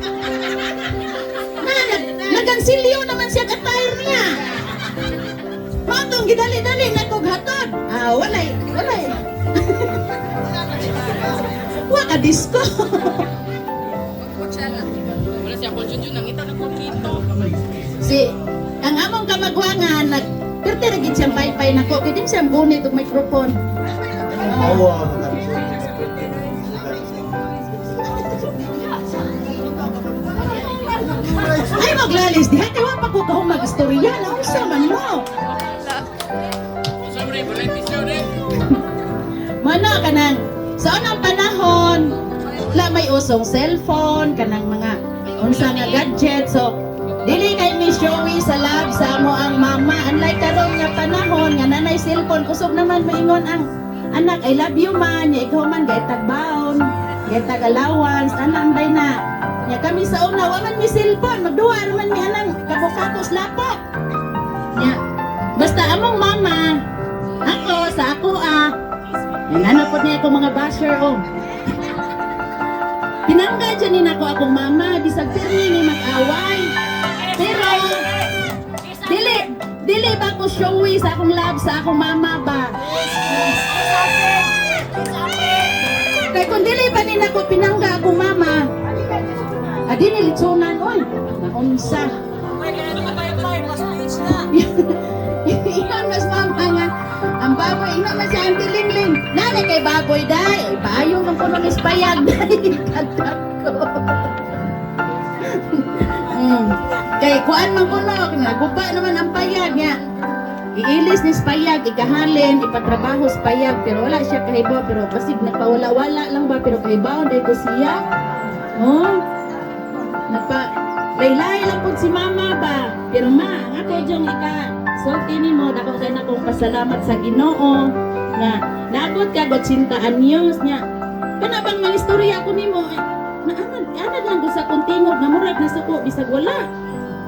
Na, nagansilyo naman siya attire niya. Mao tong gidali-dali na kog hatod. Ah, walay, walay. Wa ka disco. Wala siya kung Junjun, nangita na ko dito. Si ang among kamagwangan nag perti ra gid siyang paypay nako kay di siyang gunit og microphone. Ay maglalis diha kay wa pa ko kahumag istorya na unsa man mo. Mano kanang sa unang panahon la may usong cellphone kanang mga unsa nga gadget, so dili kay mi showy sa love sa amo ang mama, unlike karon nga panahon nga nanay cellphone, kusog naman maingon ang anak, "I love you man," nya ikaw man gay tagbaon, gay tag allowance ana ambay na. Nya kami sa una wa man mi cellphone, magduwa ra man mi anang kabukakos lapok. Nya basta among mama ako sa ako ah. Nananapot po niya akong mga basher oh. Pinangga dyan ni nako akong mama, bisag pirmi ni mag-away. Pero dili dili ba ko showy sa akong love sa akong mama ba? Kay kung dili pa ni nako pinangga akong mama, adi ni litsunan oy, naunsa. Iyon mas mama nga ang baboy, ingon man siya ang tilingling. Nanay kay baboy day, paayo man kuno ni payag day. Kadap ko. Kay kuan man kuno, naguba naman ang payag niya. Iilis ni payag, ikahalin, ipatrabaho sa payag, pero wala siya kahibaw, pero basig nagpawala-wala lang ba, pero kahibaw day ko siya. Oh, nagpa laylay lang po si mama ba, pero ma, ang ako diyong ika sulti nimo, dako kay na kong pasalamat sa Ginoo nga naabot ka 80 anyos nya. Kana bang mga istorya ko nimo eh, naanad anad lang ko sa kontingog nga murag nasuko bisag wala.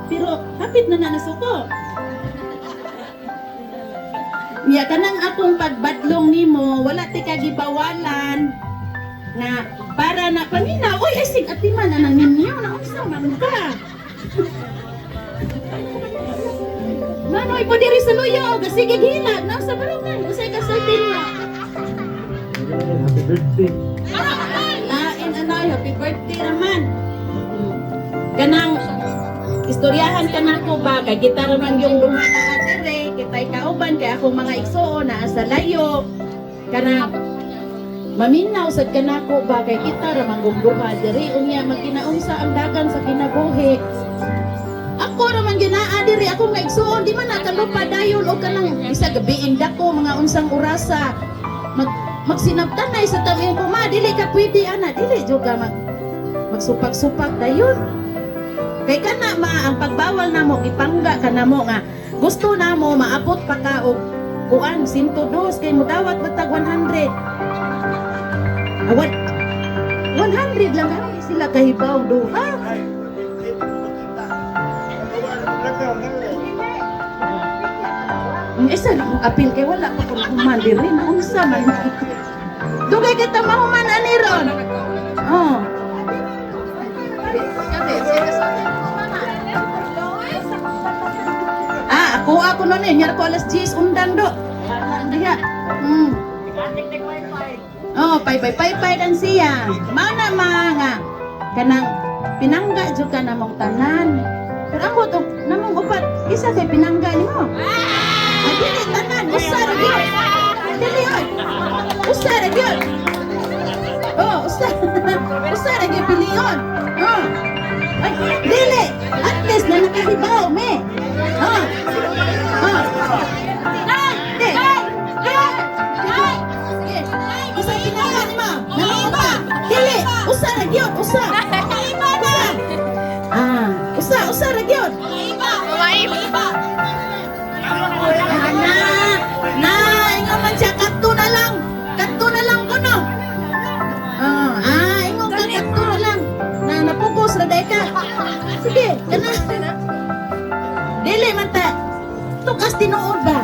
Pero hapit na na nasuko. Nya kanang akong pagbadlong nimo, wala ti ka gibawalan nga para na paminaw, uy, ay sig atiman na nang ninyo, naunsa man ka. Manoy po diri sa luyo, sige gilag, nasa barungan, usay ka sa mo. Happy birthday. Lain anay, happy birthday naman. Kanang istoryahan ka na ko ba, kay gitara man yung duha ka ate re, kita tay kauban kay akong mga igsuon naa sa layo. Kanang maminaw sad kanako ba kay kita ra manggugduha diri, unya magkinaunsa ang dagan sa kinabuhi. Ako raman ginaa diri, ako nga igsuon di man nakalupa dayon og kanang isa gabiin dako mga unsang orasa magsinabtanay sa tabi ko, "Ma, dili ka pwede ana, dili jud ka magsupak-supak dayon." Kay kana ma ang pagbawal namo, gipangga ka namo nga gusto namo maabot pa ka og kuan 102 kay mudawat batag 100. Awat 100 lang karon di sila kahibaw duha. Ang isa na akong apil kay wala pa ko human diri na unsa man. Dugay kita mahuman ani ron. Oh. Ah, ako nun eh. Nyar ko alas 10 undang do. Diha. Oh, pay pay pay pay dan siya. Mana mga kanang pinangga jud ka namong tanan. Pero ako to namong upat isa kay pinangga nimo. Ah, dili tanan, usa ra gyud. Dili oy. Usa ra gyud. Oh, usa. Usa ra gyud pilion. Oh. Ay, dili. At least na nakahibaw me. Oh. Oh. Di. Sige. Usa pinangga nimo. Namong. Dili, usa ra gyud, usa. Usa. Ah, usa, usa ra gyud. Maiba. Ah, na, na, ingon man siya, kadto na lang. Kadto na lang kuno. Ah, ingon ka, kadto na lang. Na, napugos ra day ka. Sige, kana. Dili man ta. Tukas tinuod ba?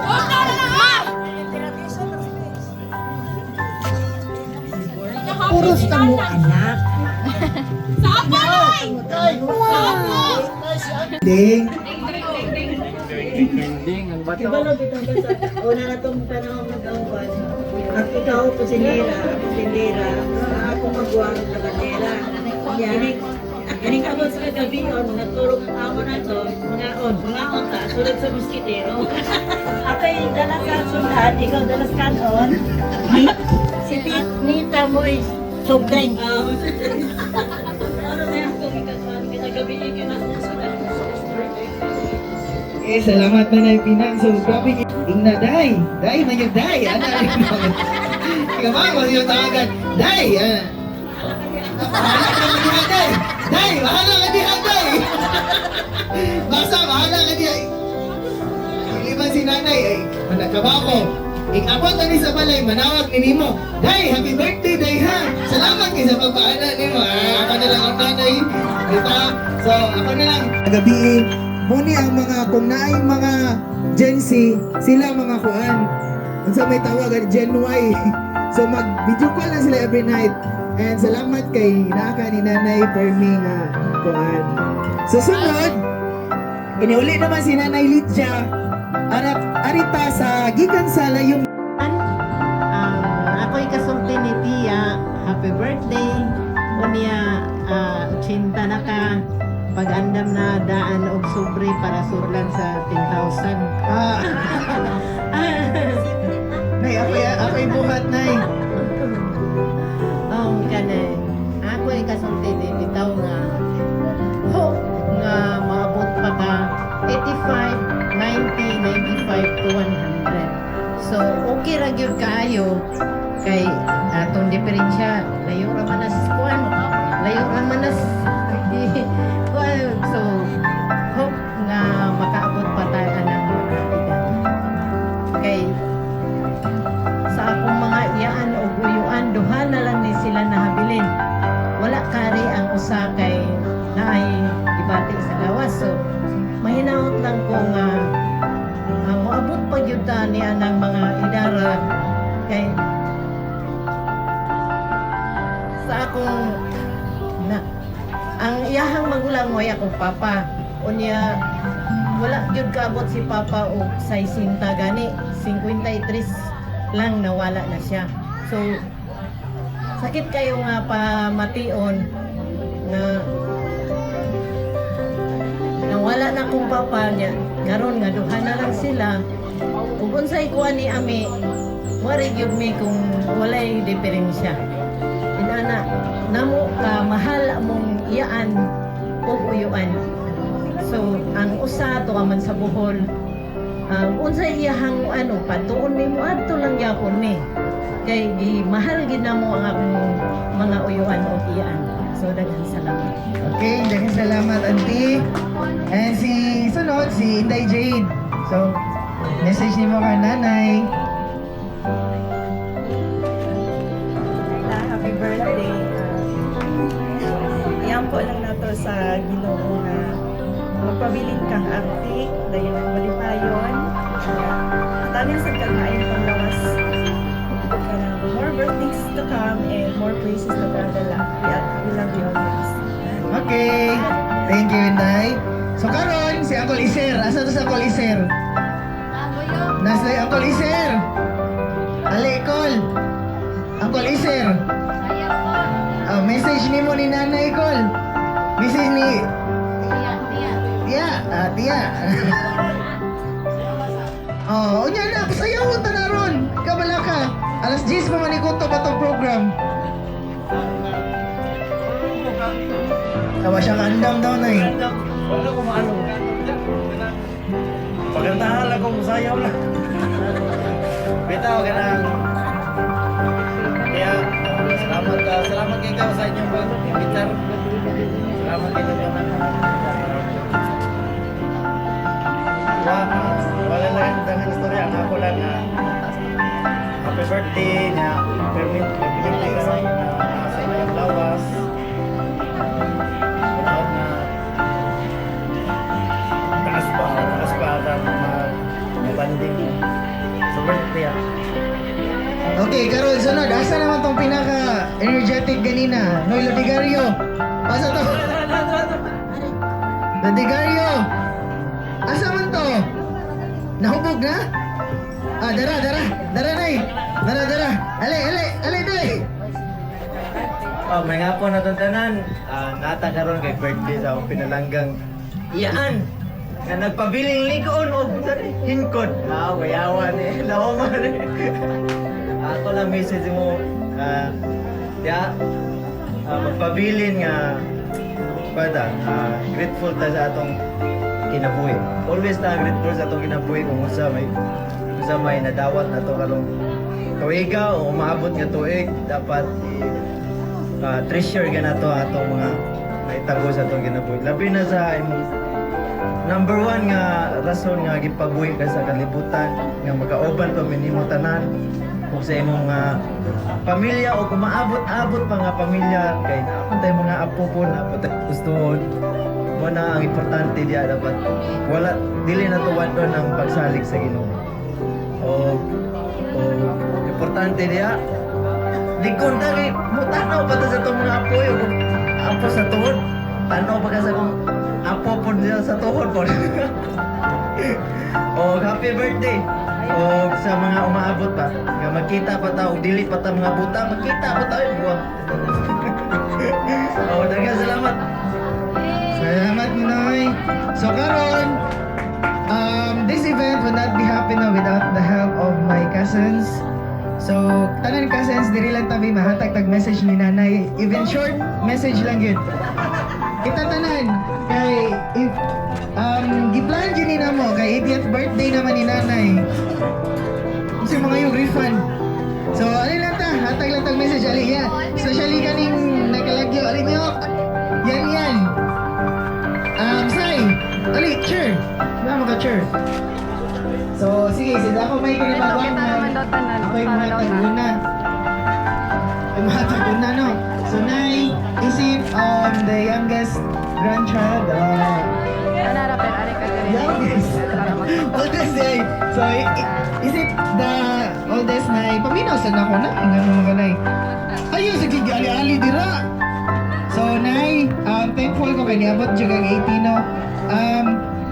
Ma! Puros ka mo, anak. Sa apoy! Ding. Ding, ang bato. Kibalo bitong basta una na tong panahon mag-awad. At ikaw kusinera, ako tindera, ako magwang kabandera. Ining ining abot sa kagabi on mga tulog ang amo na to, mga on ta sulod sa moskitero. Ako'y dala sa sundan, ikaw dala sa kanon. Si Nita mo is soft drink. Ano na yung kumikasuan kagabi yun ang sundan. Eh, salamat Nanay Pinang. So, grabe. Ing na, day. Day, man yung day. Ano? Ikaw ba? Kung yung tawagan. Day! Ah. Bahala ka diha, day. Day, bahala ka diha, day. Basta, bahala ka diha. Iliban si nanay. Ay, managkaba ko. Ikabot na ni sa balay, manawag ni Nimo. Day, happy birthday, day ha. Salamat kay sa pagpaana nimo. Ah, ako na lang ang nanay. Diba? So, ako na lang. Gabi, muni ang mga, kung naay mga Gen Z, sila mga kuan. Unsa may tawag, ang Gen Y. So, mag video call lang sila every night. And salamat kay naaka ni Nanay Permi nga kuan. So, sunod, iniuli naman si Nanay Lydia Arat, arita sa gikan sa layong Ako'y kasulti ni Tia, happy birthday. Unya, 80 na ka. Pag-andam na daan og sobre para surlan sa 10,000. Ah. Nay, ako'y buhat, Nay. Kane, ako'y kasulti ni bitaw nga hope nga maabot pa ka 85, 90, 95 to 100. So, okay ra gyud kaayo kay atong diferensya layo ra man as kuan, layo ra man as kuan. So hope nga makaabot pa tayo anang mga edad kay sa akong mga iyaan o uyuan, duha na lang ni sila nahabilin, wala kari ang usa kay naay gibati sa gawas. So mahinaot lang ko nga moabot pa gyud ta ni anang mga idara kay sa akong na ang iyahang magulang mo ay akong papa. Unya wala gyud kaabot si papa og 60 gani, 53 lang nawala na siya. So sakit kayo nga pamation na nawala na. akong papa niya, karon nga duha na lang sila. Ug unsay kuan ni ami, wari gyud mi kung walay diferensya. Inana, namo ka mahal among iyaan ug uyuan. So, ang usa to man sa Bohol, ang unsay iyahang ano, patuon nimo adto lang gyapon ni. Kay gi mahal gid namo ang akong mga uyuan ug iyaan. So daghang salamat. Okay, daghang salamat, auntie. And si sunod, si Inday Jade. So, message nimo ka nanay. Happy birthday. Iyan po lang nato sa Ginoo nga magpabilin kang arti, dayon malipayon. Tanin sa kag maayong panglawas. Kanang more birthdays to come and more praises to God. We love you always. Okay. Thank you, Inday. So karon si Uncle Iser. Asa to sa Uncle Iser? Nasa si Uncle Iser. Ali, call. Uncle Iser. Ah, message nimo ni Nanay Col. Message ni Tiya, ah, Tiya. Oh, unya na, pasayaw ta na ron. Kabala ka. Alas 10 pa man ikuto pa tong program. Kawa siya kaandam daw na eh. Wala ko maano. Pagandahan lang kung sayaw lang. Bitaw ka nang. Kaya, salamat, salamat kay ikaw sa inyong pag-imbitar. Salamat kay ikaw. Wala lang ang istorya. Ang ako lang, happy birthday niya. Permit, permit ka na sa iyong lawas. Wala na taas pa ata mga banding sa birthday ah. Okay, karon sunod. Asa naman tong pinaka energetic ganina? Noy Lodigario. Asa to? Lodigario. Asa man to? Nahubog na? Ah, dara, dara. Dara nay. Dara, dara. Ale, ale, ale, doy. Oh, may nga po natantanan. Ah, nata karon kay birthday sa akong pinalanggang iyaan. Nga nagpabiling ligon og hinkod. Ah, wayawan eh. Laoma ni. Ako lang message mo. Ah, ya, magpabilin nga bata, grateful ta sa atong kinabuhi. Always ta grateful sa atong kinabuhi kung unsa may nadawat nato karong tuiga o umaabot nga tuig dapat treasure ka nato atong mga naitabo sa atong kinabuhi. Labi na sa imong number one nga rason nga gipabuhi ka sa kalibutan nga magauban pa minimo tanan ug sa imong pamilya o kung maabot-abot pa nga pamilya kay naa tay mga apo po na po tay gustuhon mo na ang importante diya dapat wala dili na tuwad doon ang pagsalig sa Ginoo o o importante diya likon ta kay mutanaw pa ta sa itong mga apo o kung apo sa tuhod tanaw pa ka sa kung apo po niya sa tuhod po. O happy birthday o sa mga umaabot pa nga magkita pa ta og dili pa ta mga buta magkita pa ta oy buwang. O daghang salamat. Salamat, Noy. So karon, this event would not be happening without the help of my cousins. So, tanan cousins, diri lang tabi mahatag tag message ni nanay. Even short message lang yun. Kita tanan kay if giplan jud ni namo kay 80th birthday naman ni nanay. Kasi mga yung refund. So, alin lang ta, hatag lang tag message ali ya. Especially kaning nakalagyo ali niyo. Yan yan. Say, ali, sure. Na ka sure. So, sige, sige ako may kinabawang. Ako yung mahatag una. Ay, mahatag una, no? So, Nay, isip the youngest grandchild, youngest. Oldest eh. So, is it the oldest na paminaw sa nako na? Ang ano mga nay. Ayun, sige, ali-ali dira. So, Nay, thankful ko kay niabot jud ang 18, no.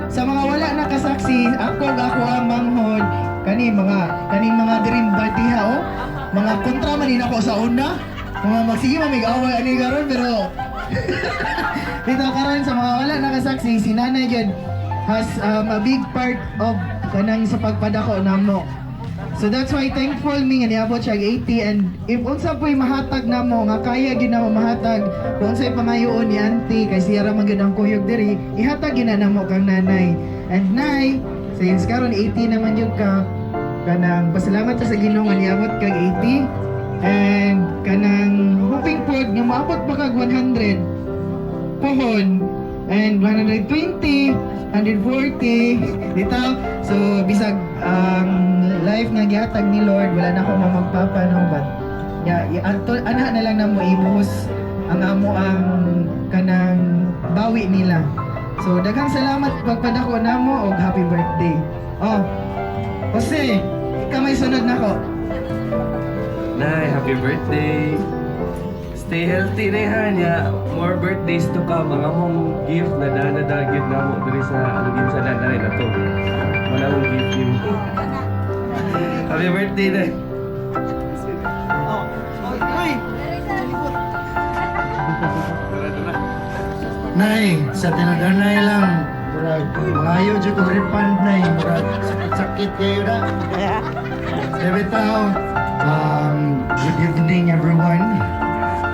Sa mga wala nakasaksi, ako ug ako ang manghod kani mga dirim partiha oh. Mga kontra man din ako sa una. Mga magsige mamig away ani karon pero dito karon sa mga wala nakasaksi si Nanay jud. has a big part of kanang sa pagpadako namo. So that's why thankful mi nga niabot siya og 80, and if unsa po'y mahatag namo nga kaya gyud namo mahatag, kung unsay pangayoon ni auntie kay siya ra man gyud ang kuyog diri, ihatag gyud na namo kang nanay. And nay, since karon 80 naman gyud ka, kanang pasalamat ka sa Ginoo nga niabot kag 80 and kanang hoping pod nga moabot pa kag 100 pohon and 120, 140 dito. So bisag ang life nga gihatag ni Lord, wala na ko mamagpapa, no, but yeah, anto ana na lang namo ibuhos ang amo ang kanang bawi nila. So daghang salamat pagpadako namo og happy birthday. Oh, Jose, ikaw may sunod nako. Nay, happy birthday! Stay healthy na ha niya. More birthdays to come. Ang among gift na danadagit na mo diri sa alugin sa nanay na to. Wala mong gift yun. Happy birthday, Nay! Oh, oy. Nay, sa tinadanay lang. Murag, mangayo jud kog refund, nay. Murag, sakit-sakit kayo na. Bitaw, good evening, everyone.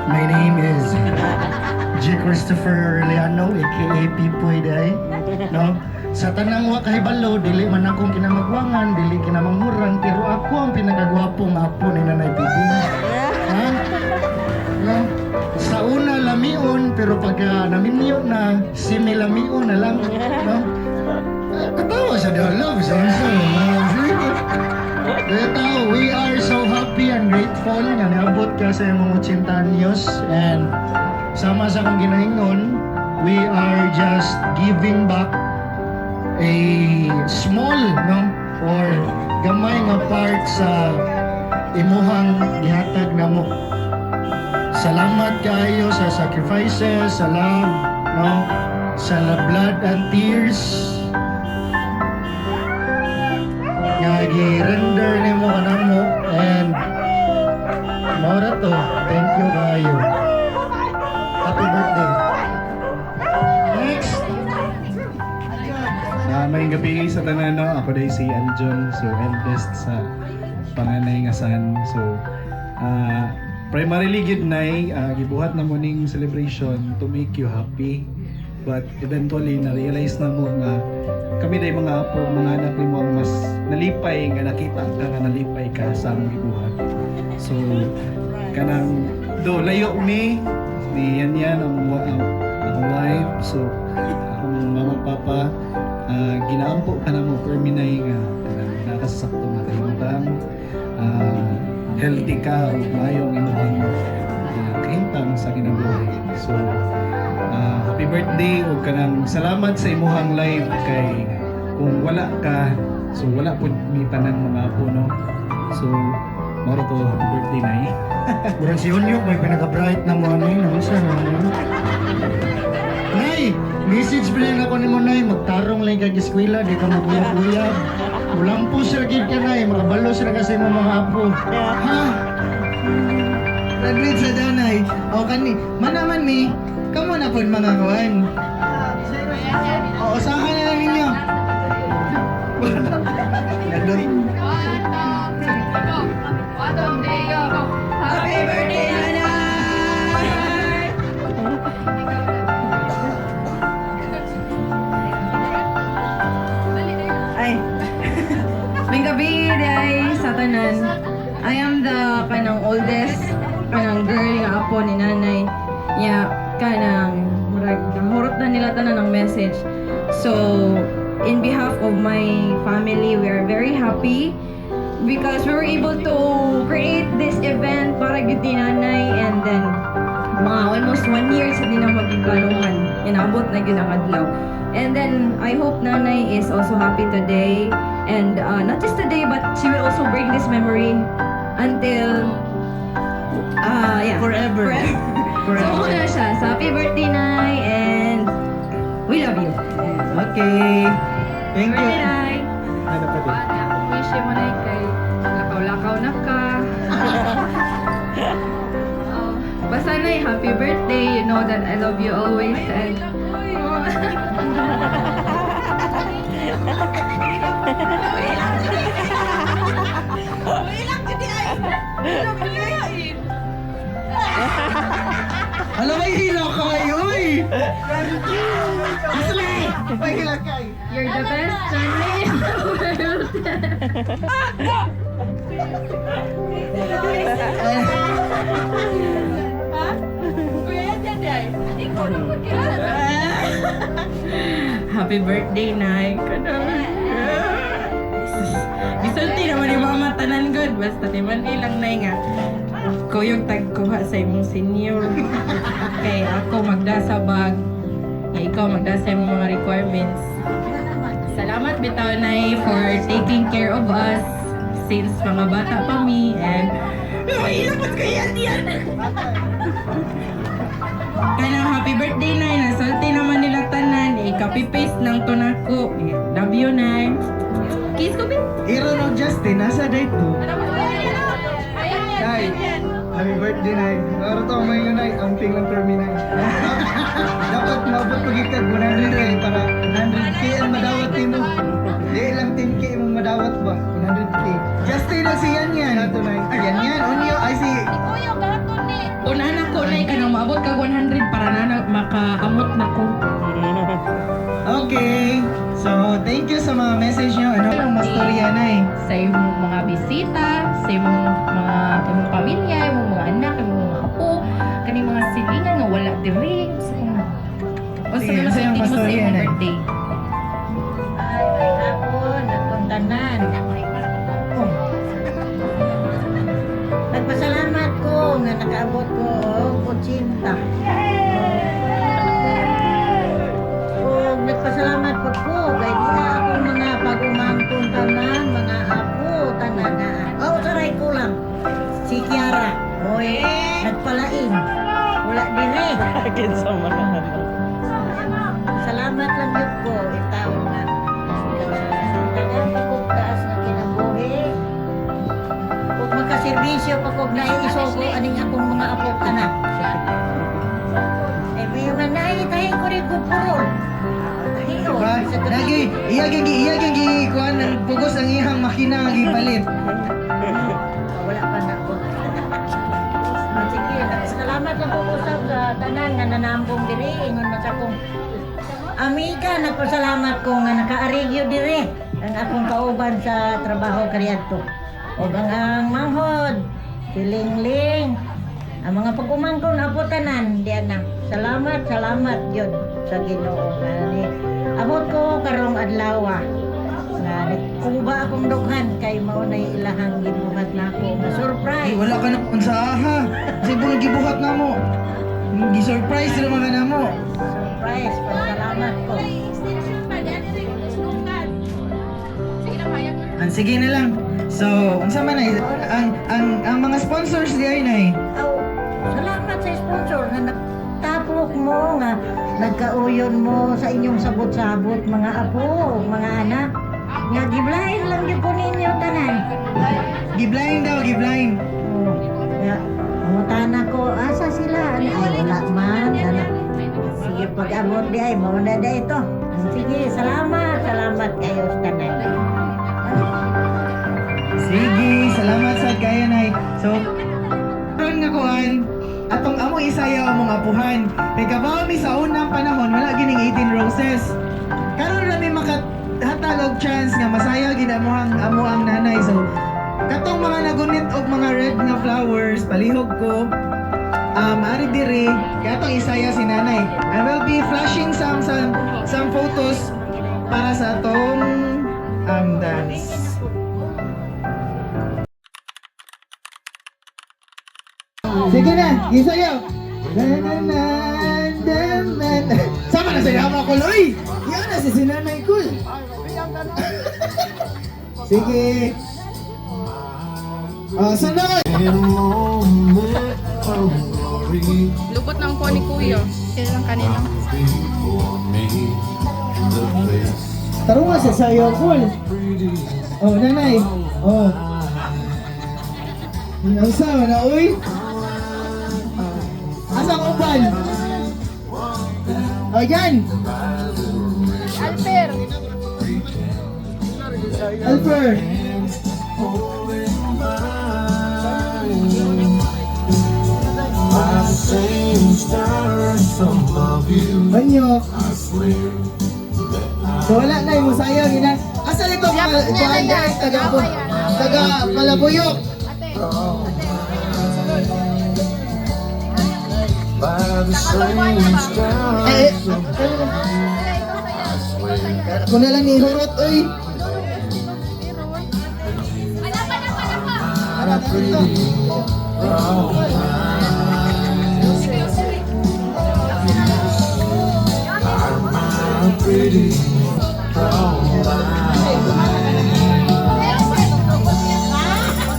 My name is G. Christopher Aureliano, aka Pipoy Day. No? Sa tanang wa kahibalo, dili man akong kinamagwangan, dili kinamanghuran, pero ako ang pinakagwapong apo ni Nanay Pipoy. Ha? No? Sa una lamion, pero pagka naminyo na, semi-lamion na lang. No? Eh, katawa sa the love, sa kaya tao, we are so happy and grateful nga niabot ka sa imong 80 anyos, and sama sa akong ginaingon, we are just giving back a small, no, or gamay nga part sa imuhang gihatag namo. Salamat kaayo sa sacrifices, sa love, no, sa blood and tears nga gi-render nimo kanamo, and mao ra to. Thank you kaayo. Happy birthday. Next. Na may gabi sa tanan, no. Ako diay si Aljon, so eldest sa panganay nga son. So primarily gyud, nay, gibuhat na mo ning celebration to make you happy. But eventually na-realize na mo nga kami day mga apo, mga anak nimo ang mas nalipay nga nakita ka nga nalipay ka sa among gibuhat. So kanang do layo mi ni yan yan ang wife, so akong mama, papa, ginaampo ka na mo perminay nga kanang nakasakto nga kahimtang, healthy ka ug maayo ang imong kahimtang sa kinabuhi. So happy birthday ug kanang salamat sa imuhang life kay kung wala ka, so wala pud mi tanan mga apo, no. So mao ra to. Happy birthday, nay. Murag si Unyok may pinaka-bright na mo ano yun. Ano sa ano? Nay, message pa rin ako nimo, nay, magtarong lang kag eskwela, di ka maguyab-uyab. Mulampo sila gid ka, nay, makabalo sila kasi mo mga apo. Ha? Graduate sa danay. O kani, manaman mi, kamo na pod mga kuan. O usahan na lang ninyo. Nagdot. One, two, three, go. One, two, three, go. Happy birthday, Nanay! Ay. May gabi diay sa tanan. I am the kanang oldest kanang girl nga apo ni nanay. Ya kanang murag nahurot na nila tanan ang message. So, in behalf of my family, we are very happy because we were able to create this event para gyud ni nanay, and then mga almost one year sa din ang magiglanuhan. Inabot na gyud ang adlaw. And then, I hope Nanay is also happy today. And not just today, but she will also bring this memory until, yeah. Forever. Forever. So, muna siya. So, happy birthday, Nay, and we love you. Okay. Thank you. Birthday, Nay! Ano pa din? Ano, akong wish mo na kay lakaw-lakaw na ka. Oh, basta na, happy birthday. You know that I love you always and Alam, may hila kayo eh! Asa na eh? May hila kayo. You're the best family in the world. Ha? Kuya, yan ay. Ikaw na magkilala. Happy birthday, Nay. Gisulti naman ni Mama tanan good. Basta di man ilang Nay nga. Kuyog tagkuha sa imong senior. Kay ako magdasa bag. Nga ikaw magdasa imong mga requirements. Salamat bitaw Nay for taking care of us since mga bata pa mi and ay, ilapot ko yan yan. Kanang happy birthday, Nay. Nasulti naman nila tanan. Eh, copy paste ng tunako. Eh, love you, Nay. Kiss ko, babe. Aaron o Justin, nasa date to? Nay, happy birthday, Nay. Naroon to may yun, Nay. Ang ting lang for me, Nay. Dapat maabot pag ikag 100 kay para 100K ang madawat nimo. Di lang 10K imong madawat ba? 100K. Justin o si Yan Yan. Ato, Nay. Ay, Yan Yan. Onyo, ay si... Kuya, gato ni. Unahan ako, Nay. Kanang maabot kag 100 para na makaamot na ko. Okay. So, thank you sa mga message nyo. Ano ang mastorya, Nay? Sa imong mga bisita, sa imong mga imong pamilya, imong mga anak, imong mga apo, kaning mga silingan nga wala diri. Sa O sa Sige, mga sa iyong mo sa pastorya, imong Nay. birthday. Ay, may hapon, nagpuntanan. Oh. Nagpasalamat ko nga nakaabot ko og 80. Og nagpasalamat po ko kay diha akong mga pag-umangkon tanan, mga apo tanan na. Oh, saray kulang. Si Kiara. Oy, nagpalain. Wala dire. Kinsa man na. Salamat lang yun ko, itaon nga. Tagal pa kong taas na kinabuhi. Kung makaservisyo pa kong naiisugo, aning akong mga apo anak. Eh, may mga nai, tahi ko rin ko purol. Tahi o. Diba? Nagi, iya gigi, iya gigi, kuan, pugos ang ihang makina ang gipalit. Wala pa na ako. Sige, salamat lang po usap sa tanan nga nanambong diri. Ingon man sa akong amiga, nagpasalamat ko nga nakaarigyo diri ang akong kauban sa trabaho kaniadto. Og ang manghod, si Lingling, ang mga pag-umangkon apo tanan diyan na. Salamat, salamat yun sa Ginoo nga ni. Abot ko karong adlaw nga nagkuba akong dughan kay mao na ilahang gibuhat nako nga surprise. Ay, wala ka na kung sa aha. Kasi buong gibuhat na mo. Gi-surprise na mga namo. Surprise, pasalamat ko. Extension pa. Dali rin yung snukan. Sige na, payag na. Ang sige na lang. So, unsa man ay ang mga sponsors di ay nay. Aw, salamat sa sponsor nga nagtapok mo nga nagkauyon mo sa inyong sabot-sabot mga apo, mga anak. Nga giblahin lang gyud ko ninyo tanan. Giblain daw, giblain. Oh, nga pangutana ko asa sila ano ay wala man ana. Sige pag abot di ay mao na di ito. Sige, salamat, salamat kayo sa tanan. Sige, salamat sa kaya nay. So, karon nga kuan, atong amo isayaw among apuhan. Kay kabaw mi sa unang panahon wala gining 18 roses. Karon ra mi makahatag og chance nga masayaw gid amohang amo ang nanay. So, katong mga nagunit og mga red nga flowers, palihog ko. Ari diri, kaya atong isayaw si nanay. I will be flashing some photos para sa atong dance. Sige na, isayaw. Na na na na na na. Sama na sayaw mo ko, Loy. Yan na si sinanay ko. Sige. Oh, sunod. Lubot ng po ni Kuya. Kaya lang kanina. Tarong nga sa sayaw ko. Oh, nanay. Oh. Ang sama na, uy. Asa ang uban? Oh, yan. Alper. Helper. Holding mine. By the same stars above you. Banyo. I swear that So wala na yung sayang ina. Asa nito mga kuan dai taga taga Malabuyok. By the same stars Eh, above you. I swear Ako na lang ni hurot oy. My pretty brown eyes are my pretty brown eyes.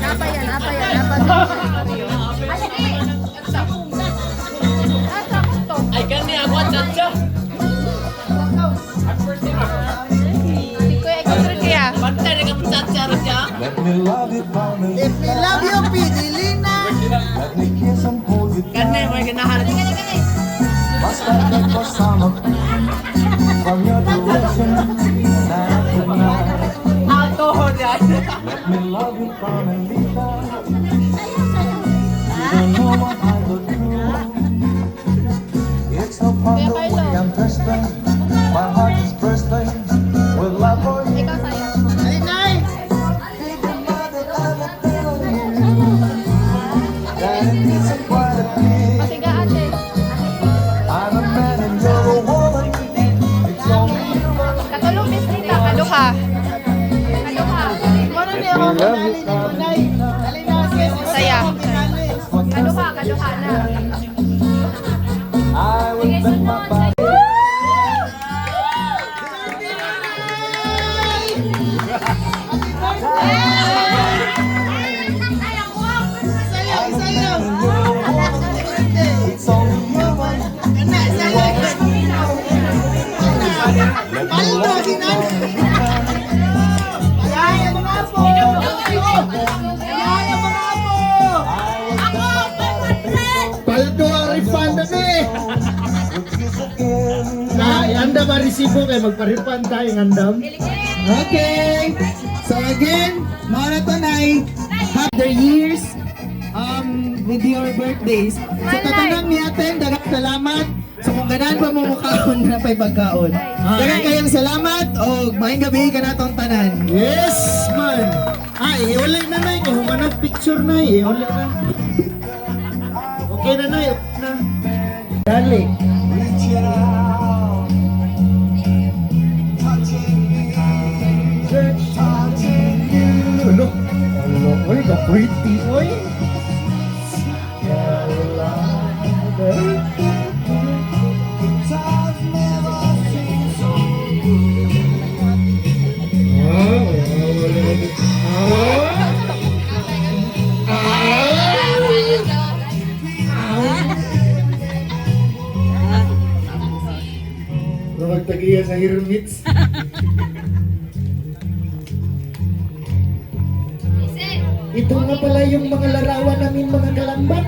Apa yan, apa yan, apa. Ay, kani ako chacha. Kuya, ikaw rin kaya. Bantay na ka chacha ro siya. Let me love you, Let me love you, Pidilina. Let me kiss and hold you Kani mo ganahan. Basta nagpasama from your direction night to night. Alcohol yan. Let me love you, Carmelita. You don't know what I go through. It's no fun the way I'm thirsting. My heart is bursting with love for you. Ikaw sayang. Ay, nay. Big mother, I will tell you that it isn't quite a bit. Pasiga ate. I'm a man and you're a woman. It's only human. Katulong Miss Rita, kaluha. Kaluha. Mano ni ako finale ni Munay. Dali na sis. Saya. Finale. Kaluha, kaluha na. I will bet my body. Sayaw, sayaw. It's only human. Kana, sayaw. Paldo, sinan. Yaya mga apo. Yaya mga apo. Paldo ang refund na eh. Na, anda ba resibo kay magpa-refund tayo ng andam? Okay. So again, mao na to nay. Happy the years with your birthdays. So tatanang ni atin, daghang salamat. So kung ganahan pa mo mukaon na pa'y pagkaon. Daghang kayong salamat o maayong gabi kanatong tanan. Yes, man. Ay, iuli na nay. Kung humanag picture na, iuli na. Okay na nay, okay na. Dali. Reaching out, touching me, touching you. Ano? Ano? Oy, ka-pretty, oy. Carolina. Times never seem so good. Oh, oh, ah. Ah. Magtagiya sa hermits. Ito nga pala yung mga larawan namin, mga kalambak.